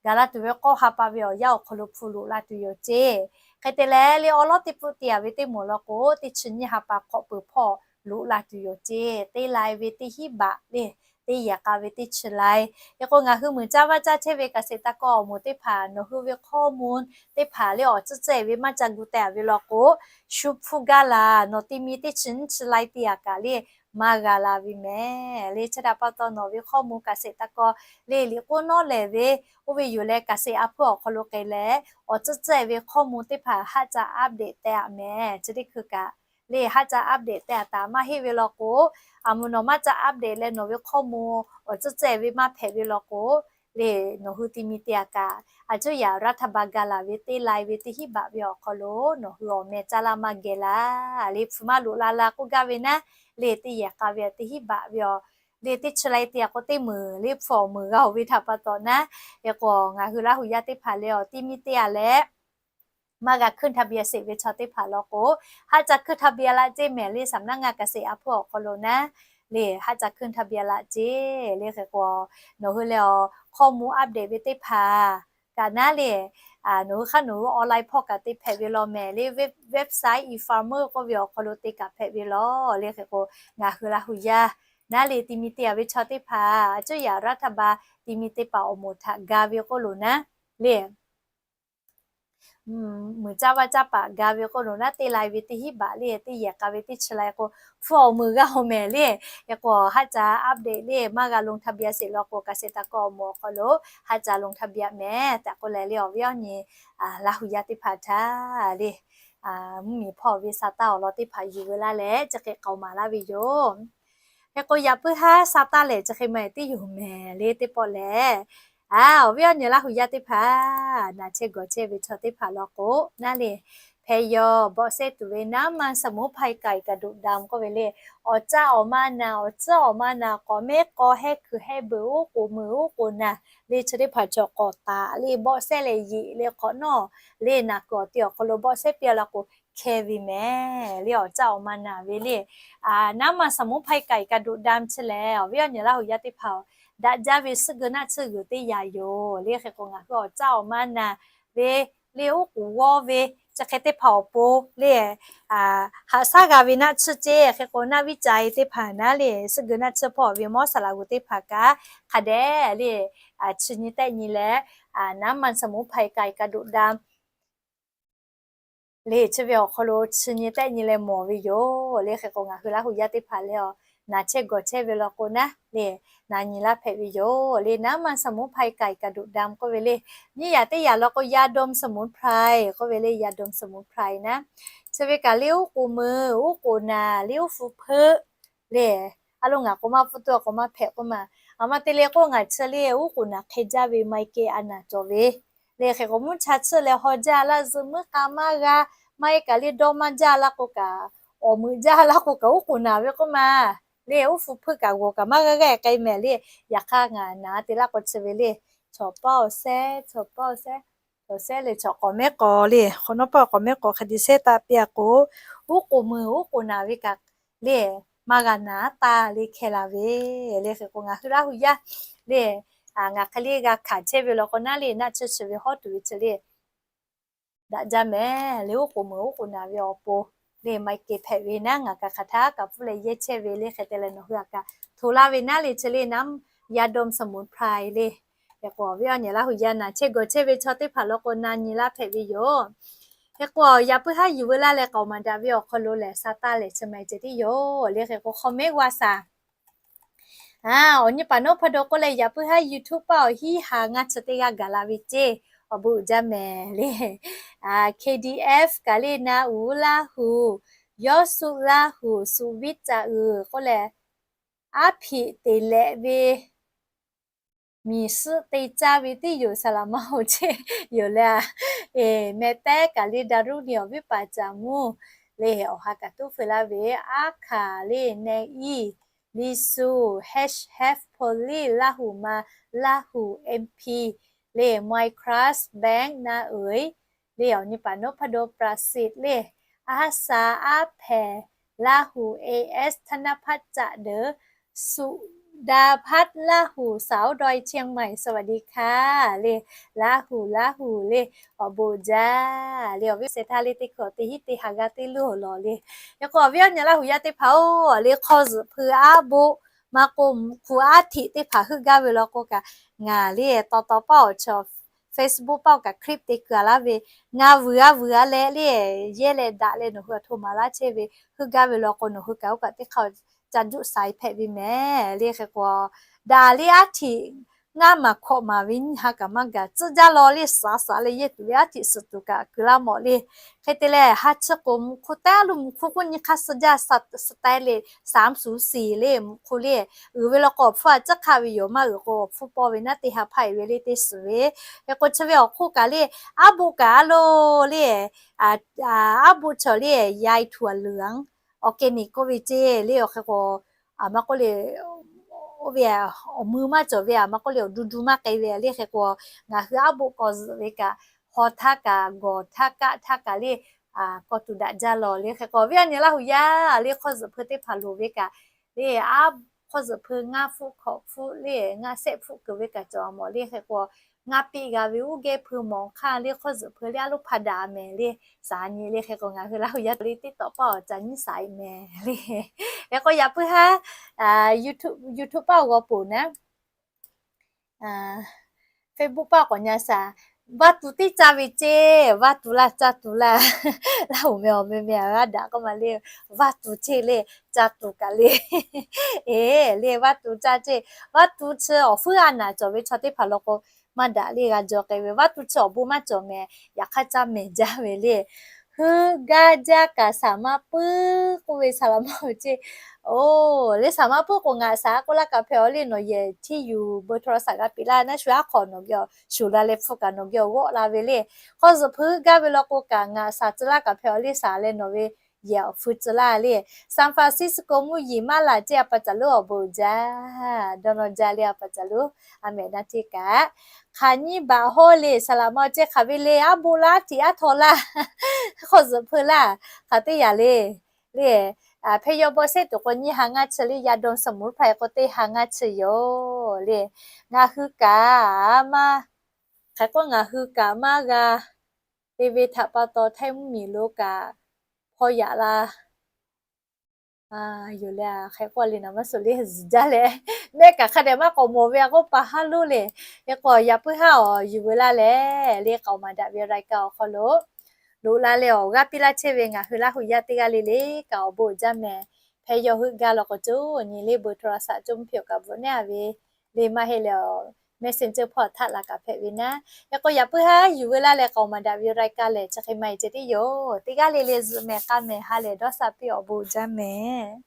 gaˬ la tuˬ ve k'awˇ ha pa ve awˬ yanˇ awˬ hk'aw lo hpu loꞈ la tuˬ yoˬ ceˇ. Hk'e te leh le awˬ lawˉ teˇ pfuhˇ te a ve teˇ moˍ law k'o teˇ chi nyiˇ ha pa hk'awꞈ peuˬ hpawˇ loꞈ la tuˬ yoˬ ceˇ. Teˇ lai ve teˇ hinˉ baꞈ le teˇ yehˬ k'a ve teˇ chi lai. Hk'e k'o ngaˬ hui muiˬ caˇ vaˇ caˇ chehˇ ve เกษตรกร awˬ moˍ teˇ hpaˍ nawˬ hui ve ข้อมูล teˇ hpaˍ le awˬ tcuhˇ tcuhˇ ve maˇ ca gu teh a ve law k'o shu hpfuhˇ gaˇ laˬ. Nawˬ ti mi teˇ chi nyiˇ chi lai te a kaꞈ le maˇ g'a la ve mehˍ le. Chi htaꞈ pa taw nawˬ ve ข้อมูล เกษตรกร le liꞈ k'oˆ nawˉ lehˬ ve oˇ ve yoˬ leh เกษตร a hpuˇ awˬ hk'aw lo k'ai leh awˬ tcuhˇ tcuhˇ ve ข้อมูล teˇ hpaˍ haˆ ca update teh a mehˍ. Chi teˇ hkui kaꞈ le haˆ ca update teh a taˍ maˇ heˆ ve law k'o a moˍ nawˬ maˇ ca update leh nawˬ ve ข้อมูล awˬ tcuhˇ tcuhˇ ve maˇ hpehꞈ ve law k'o le nawˬ hui ti mi te a kaꞈ a cuˇ yaꞈ รัฐบาล ga laˬ ve teˇ lai ve teˇ hinˉ baꞈ ve awˬ hk'aw lo nawˬ hui awˬ meh caˇ laˇ maˇ geh laˇ. Le hpu maˇ loꞈ la la k'oˆ gaˇ ve naˉ le teˇ yehˬ k'a ve teˇ hinˉ baꞈ ve awˬ le teˇ chi lai te a k'o teˇ meunˍ le hpu awˬ meunˍ g'a-oˬ ve htaꞈ pa taw naˉ. Hk'e k'o ngaˬ hui Laˇ huˍ yaˇ teˇ hpaˍ leh awˬ ti mi te a leh maˇ g'a ขึ้นทะเบียน sheˍ ve chaw teˇ hpaˍ law k'o haˆ ca ขึ้นทะเบียน laˇ ceˇ mehˍ le. Saˍ naˉ ngaˇ เกษตร a hpuˇ awˬ hk'aw lo naˉ le haˆ ca ขึ้นทะเบียน laˇ ceˇ le. Hk'e k'o nawˬ hui leh awˬ ข้อมูล update ve teˇ hpaˍ kaꞈ naˉ le nawˬ hui hk'aˇ nawˬ hui online hpawˇ kaꞈ te hpehꞈ ve law mehˍ le. Website eFarmer k'oˆ ve awˬ hk'aw lo te kaꞈ hpehꞈ ve law le. Hk'e k'o ngaˬ hui Laˇ huˍ yaˇ naˉ le ti mi te a ve chaw teˇ hpaˍ a cuˇ yaꞈ รัฐบาล ti mi teˇ hpaˍ awˬ moˍ htaꞈ ga ve k'oˆ lo naˉ le muiˬ caˇ vaˇ caˇ paˍ ga ve k'oˆ lo naˉ teˇ lai ve teˇ hinˉ baꞈ le teˇ yehˬ k'a ve teˇ chi lai k'o hpu awˬ meunˍ g'a-oˬ mehˍ le. Hk'e k'o haˆ ca update le maˇ g'a ลงทะเบียน sheˍ law k'o เกษตรกร awˬ moˍ awˬ hk'aw lo haˆ ca ลงทะเบียน mehˍ tehꞈ k'oˆ leh le awˬ viˉ awˬ nyi Laˇ huˍ yaˇ teˇ hpaˍ htaꞈ le mvuhˇmiˬ hpawˇ ve sa taˇ awˬ lawn teˇ hpaˍ yuˬ veu laˇ leh chi hk'e k'aoˍ maˍ laˇ ve yoˬ. Hk'e k'o yaꞈ puiˉ haˉ sa taˇ lehˬ chi hk'e maˇ heˆ tiˉ yoˬ mehˍ le teˇ pawˆ lehˬ. Awˬ viˉ awˬ nyi Laˇ huˍ yaˇ teˇ hpaˍ, naˬ chehˇ gawˬ chehˇ ve chaw teˇ hpaˍ law k'o naˉ le, hpehꞈ yaw bawˆ sehˉ tuˬ ve น้ำมันสมุนไพร ไก่กระดูกดำ k'oˆ ve le, awˬ caˇ awˬ ma naˬ, awˬ tcuhˉ awˬ ma naˬ, k'awꞈ mehˉ k'aw hehˉ kuiˬ hehˉ beuꞈ uˉ k'oˍ meuˬ uˉ k'oˍ naˬ le chi teˇ hpaˍ chaw k'awꞈ taˍ le bawˆ sehˉ leh yeˬ le hk'awꞈ nawˉ le naˬ kuiˬ awˬ te awˬ hk'aw lo bawˆ sehˉ piˇ law k'o hkeh ve mehˍ le awˬ caˇ awˬ ma naˬ ve le. น้ำมันสมุนไพร ไก่กระดูกดำ chi lehˬ awˬ viˉ awˬ nyi Laˇ huˍ yaˇ teˇ hpaˍ daꞈ jaˇ ve suhˆ geu naˆ tsuhˇ g'uiˬ teˇ yanˇ yoˬ le. Hk'e k'o ngaˬ hui awˬ caˇ awˬ ma naˬ ve le uˉ k'oˍ g'awˇ ve chi hk'e teˇ hpaˍ awˬ pon le haꞈ shaˉ g'a ve naˆ tsuhˇ ceˇ. Hk'e k'o naˆ viˉ ca e teˇ hpaˍ naˉ le suhˆ geu naˆ tsuhˇ hpawˇ ve mawˇ saˍ laꞈ g'uˬ teˇ hpaˍ kaꞈ hk'a dehꞈ le chi nyi tehˆ nyi leh น้ำมันสมุนไพร ไก่กระดูกดำ le chi ve awˬ hk'aw lo chi nyi tehˆ nyi leh mawˬ ve yoˬ le. Hk'e k'o ngaˬ hui Laˇ huˍ yaˇ teˇ hpaˍ lehˬ awˬ naˬ chehˇ gawˬ chehˇ ve law k'o naˉ le naˬ nyi laˇ hpehꞈ ve yoˬ le. น้ำมันสมุนไพร ไก่กระดูกดำ k'oˆ ve le, nyiˇ yaꞈ teˇ yaꞈ law k'o ยาดมสมุนไพร k'oˆ ve le, ยาดมสมุนไพร naˉ chi ve kaꞈ le uˉ k'oˍ meuˬ uˉ k'oˍ naˬ le uˉ hpu hpeuˆ le a lo ngaˬ k'o maˇ pfuhˇ tuˬ k'o maˇ hpehꞈ k'oˆ ma. Aˬ ma te le k'o ngaˬ chi le uˉ k'oˍ naˬ hk'e jaˇ ve maˇ heˆ kehˬ a naˬ cawˬ ve le. Hk'e k'o mvuhˇ cha tsuhˇ leh haw jaˇ laˇ zuhꞈ muiˉ k'a maˇ g'a, maˇ heˆ kaꞈ le dawˇ maˇ jaˇ laˇ k'o kaꞈ, awˬ meuꞈ jaˇ laˇ k'o kaꞈ uˉ k'oˍ naˬ ve k'oˆ ma le. Uˉ hpu hpeuˆ kaꞈ g'awˬ kaꞈ maˇ g'a g'a k'ai mehˍ le. Yaꞈ hk'aˇ ngaˬ naˬ te laˇ k'o chi ve le chaw paˇ awˬ sehˉ, chaw paˇ awˬ sehˉ, chaw sehˉ le chaw k'awꞈ mehˉ k'aw le, hk'awꞈ nawˉ paˇ k'awꞈ mehˉ k'aw hk'a te sehˉ taˆ piˇ a k'o, uˉ k'oˍ meuˬ uˉ k'oˍ naˬ ve kaꞈ le maˇ g'a naˉ taˇ le hkeh la ve le. Hk'e k'o ngaˬ hui Laˇ huˍ yaˇ le ngaˬ hk'e le g'a hkanˍ chehˇ ve law k'o naˉ le naˆ tsuhˇ chi ve hawˉ tuˬ ve chi le daꞈ jaˇ mehˍ le. Uˉ k'oˍ meuˬ uˉ k'oˍ naˬ ve awˬ pon le maˇ heˆ kehˬ hpehꞈ ve naˉ ngaˬ kaꞈ hk'aˬ htaˇ kaꞈ pfuhˇ leh yehˇ chehˇ ve le. Hk'e te leh nawˬ hui a kaꞈ hto laˇ ve naˉ le chi le น้ำยาดมสมุนไพร le. Hk'e k'o awˬ viˉ awˬ nyi Laˇ huˍ yaˇ naˬ chehˇ gawˬ chehˇ ve chaw teˇ hpaˍ law k'o na nyi laˇ hpehꞈ ve yoˬ. Hk'e k'o yaꞈ puiˉ haˉ yuˬ veu laˇ leh k'aoˍ maˍ daꞈ ve awˬ hk'aw lo lehˬ sa taˇ lehˬ chi maˇ heˆ ceh tiˉ yoˬ le. Hk'e k'o hk'aw mehˉ g'a shaˍ Awˬ nyi paˍ nawˉ hpaˇ daw k'oˆ leh yaꞈ puiˉ haˉ YouTube paˇ awˬ hiˉ ha ngaˇ chi teˇ g'aˇ gaˬ la ve ceˇ. Awˬ bon uiˍ jaˇ mehˍ le. KDF kaꞈ le na uˍ Laˇ huˍ, Yawˇ suˆ Laˇ huˍ, suˍ viˉ ca uiˍ k'oˆ leh, aˉ hpiꞈ te leh ve miˬ suhˆ te caˇ ve tiˉ yoˬ. Saˍ laꞈ maˇ hoꞈ ceˇ yoˬ le. Meh tehˉ kaꞈ le daˍ ruˇ ni awˬ viˉ paˍ caˍ mvuhˇ le awˬ ha kaꞈ tuˉ feu laˇ ve, aˉ hkaˍ le neh iˇ, Liˇ suˆ, H F police Laˇ huˍ ma, Laˇ huˍ MP le, Minecraft bank na uiˍ le, awˬ nyi paˍ nawˉ hpaˇ daw ประสิทธิ์ le, aˉ sa aˉ hpehˍ Laˇ huˍ, AS ธนพัฒน์ ca deuˬ, สุดาพัฒน์ Laˇ huˍ สาวดอยเชียงใหม่ สวัสดีค่ะ le, Laˇ huˍ Laˇ huˍ le, awˬ bon jaˇ le. Awˬ viˉ seh htaˇ le teˇ hkui teˇ hinˉ teˇ ha g'aˇ teˇ luˇ awˬ lawn le. Yaꞈ k'o awˬ viˉ awˬ nyi Laˇ huˍ yaˇ teˇ hpaˍ-oˬ, le hk'aw zuhꞈ hpeu aˉ boˆ maˇ k'oˆ, mvuhˇ hk'u aˉ htiꞈ teˇ hpaˍ heuˆ gaˇ ve law k'o kaꞈ, ngaˬ le taw taw paˇ awˬ chaw Facebook paˇ awˬ kaꞈ คลิป te kuiˬ a laˇ ve, ngaˬ vuiˬ a vuiˬ a leh le yehˇ leh daꞈ leh nawˬ hui a htoꞈ ma laˇ chehˇ ve heuˆ gaˇ ve law k'o, nawˬ hui kaꞈ oˇ kaꞈ teˇ hk'aˇ ca juˆ sai hpehꞈ ve mehˍ le. Hk'e k'o, daꞈ le aˉ htiꞈ ngaˇ maˬ hkawꞈ maˍ ve nyiˇ ha kaꞈ maˇ gaˬ tcuhˆ jaˇ law le. Saˍ saˍ leh yehˇ tuˬ ve aˉ htiꞈ suhˍ tuˬ kaꞈ kuiˬ laˇ mawˬ le. Hk'e te leh ha chi k'o mvuhˇ hk'u taˉ lo mvuhˇ hk'u k'oˆ nyi hk'aˇ suh jaˇ, style le สามศูนย์สี่ le mvuhˇ hk'u le, uiˍ ve law k'o awˬ hpfuhˇ a ciˉ hk'aˆ ve yoˬ, maˇ uiˍ k'o awˬ hpfuhˇ paw ve naˉ teˇ ha hpaˇ e ve le teˇ suhˍ ve. Hk'e k'o chi ve awˬ hk'oˆ kaꞈ le aˉ boˆ kaꞈ a lo le, aˉ boˆ chaw le ยายถั่วเหลือง organic k'oˆ ve ceˇ le. Awˬ hk'e k'o, a maˇ k'oˆ le, oˇ ve awˬ mui maˇ cawˬ ve, a maˇ k'oˆ le awˬ du du maˇ k'ai ve le. Hk'e k'o, ngaˬ hui aˉ boˆ k'aw zuhꞈ ve kaꞈ, haw htaˇ kaꞈ, gawˬ htaˇ kaˆ htaˇ kaꞈ le, k'aw tuˬ daꞈ jaˇ law le. Hk'e k'o awˬ viˉ awˬ nyi Laˇ huˍ yaˇ le hk'aw zuhꞈ hpeu teˇ hpaˍ loˍ ve kaꞈ le, aˉ hk'aw zuhꞈ hpeu ngaˇ hpfuhˆ hkawꞈ hpfuhˆ le ngaˇ shehˆ hpfuhˆ kuiˬ ve kaꞈ cawˬ a mawˬ le. Hk'e k'o, ngaˇ piˆ g'a ve uˉ geh hpeu mawˬ hk'aˇ le hk'aw zuhꞈ hpeu le a loˉ hpaˇ daꞈ mehˍ le. Saˍ nyi le. Hk'e k'o ngaˬ hui Laˇ huˍ yaˇ le teˇ tawꞈ paˇ awˬ ca nyiˇ saiˍ mehˍ le. Hk'e k'o yaꞈ puiˉ haˉ YouTube, YouTube paˇ awˬ g'aw poˬ naˉ Facebook paˇ k'awꞈ nyi shaˍ. Vaˇ tuˬ teˇ caˇ ve ceˇ, vaˇ tuˬ laˇ, caˇ tuˬ laˇ. Laˇ huˍ meh awˬ meh meh a g'aˇ daꞈ k'oˆ ma le, vaˇ tuˬ ceˇ le, caˇ tuˬ kaꞈ le. Eˬ le, vaˇ tuˬ caˇ ceˇ. Vaˇ tuˬ chi awˬ fuiˉ a naˍ cawˬ ve chaw teˇ hpaˍ law k'o, maˇ daꞈ le g'a jaw k'ai ve. Vaˇ tuˬ chi awˬ bon maˇ cawˬ mehˍ, yaꞈ hk'aˇ caˇ mehˍ jaˇ ve le. Heuˆ gaˇ jaˇ kaꞈ saˍ maˇ puiˉ k'oˆ ve saˍ laˍ maˇ ceˇ. Oˬ, le saˍ maˇ puiˉ k'o ngaˬ saˍ k'oˆ laˇ kaꞈ hpehꞈ-aw le, nawˬ yehˬ htiˇ yuˬ เบอร์โทรศัพท์ g'a piˇ laˇ naˉ shu aˉ hk'awꞈ nawˬ geh awˬ shuˍ la leh hpfuhˇ kaꞈ nawˬ geh awˬ g'awˆ la ve le. Hk'aw zuhꞈ hpui heuˆ gaˇ ve law k'o kaꞈ ngaˬ saˍ tcuh laˇ kaꞈ hpehꞈ-aw le, saˍ leh nawˬ ve yehˬ awˬ hpfuhˇ tcuh laˇ le. San Francisco mvuhˇ yeˬ maˇ laˬ ceˇ, a pa caˬ lonˉ awˬ bon jaˇ. Dawˇ nawˇ jaˇ le, a pa caˬ lonˉ. A mehˍ naˇ hteˇ kaꞈ hk'aˬ nyiˇ baꞈ hawˉ le saˍ laˍ maˇ ceˇ, hk'aˬ ve le aˉ bon laˇ tiꞈ aˉ htaw laˇ. Hk'aw zuhꞈ hpui laˇ. Hk'aˬ teˇ yanˇ le, le, hpehˇ yaw bawˆ shehˆ tuˬ k'o nyiˇ ha ngaˇ chi le, ยาดมสมุนไพร k'o teˇ ha ngaˇ chi yoˬ le. Ngaˬ hui kaꞈ maˇ, hk'e k'o ngaˬ hui kaꞈ maˇ g'a te ve htaꞈ pa taw Htaiˇ mvuhˇ miˬ lo kaꞈ hpaw yaꞈ la yoˬ le. Hk'e k'o le naˍ maˇ suhˍ le zuhˬ jaˇ leh, mehˆ kaꞈ hk'a dehꞈ maˇ k'awꞈ mawˬ ve a k'oˆ pa haˉ loˉ le. Hk'e k'o yaꞈ puiˉ haˉ awˬ yuˬ veu laˇ leh, le k'aoˍ maˍ daꞈ ve รายการ awˬ hk'aw lo loꞈ la leh awˬ g'aˇ piˇ laˇ chehˇ ve ngaˬ hui Laˇ huˍ yaˇ teˇ g'aˇ le le kaꞈ awˬ bon uiˍ jaˇ mehˍ. Hpehˇ yaw heuˆ gaˇ law k'o coˇ nyi le เบอร์โทรศัพท์ coˇ mvuhˇ hpehꞈ kaꞈ bvuhꞈ neˉ a ve le maˇ heˆ leh awˬ messenger hpawˇ htaꞈ laˬ kaꞈ hpehꞈ ve naˉ. Hk'e k'o yaꞈ puiˉ haˉ yuˬ veu laˇ leh k'aoˍ maˍ daꞈ ve รายการ lehˬ chi hk'e maˇ heˆ ceh tiˉ yoˬ. Teˇ g'aˇ le le zuhꞈ mehˍ k'a mehˍ ha lehˬ dawˇ sha piˇ awˬ bon uiˍ jaˇ mehˍ.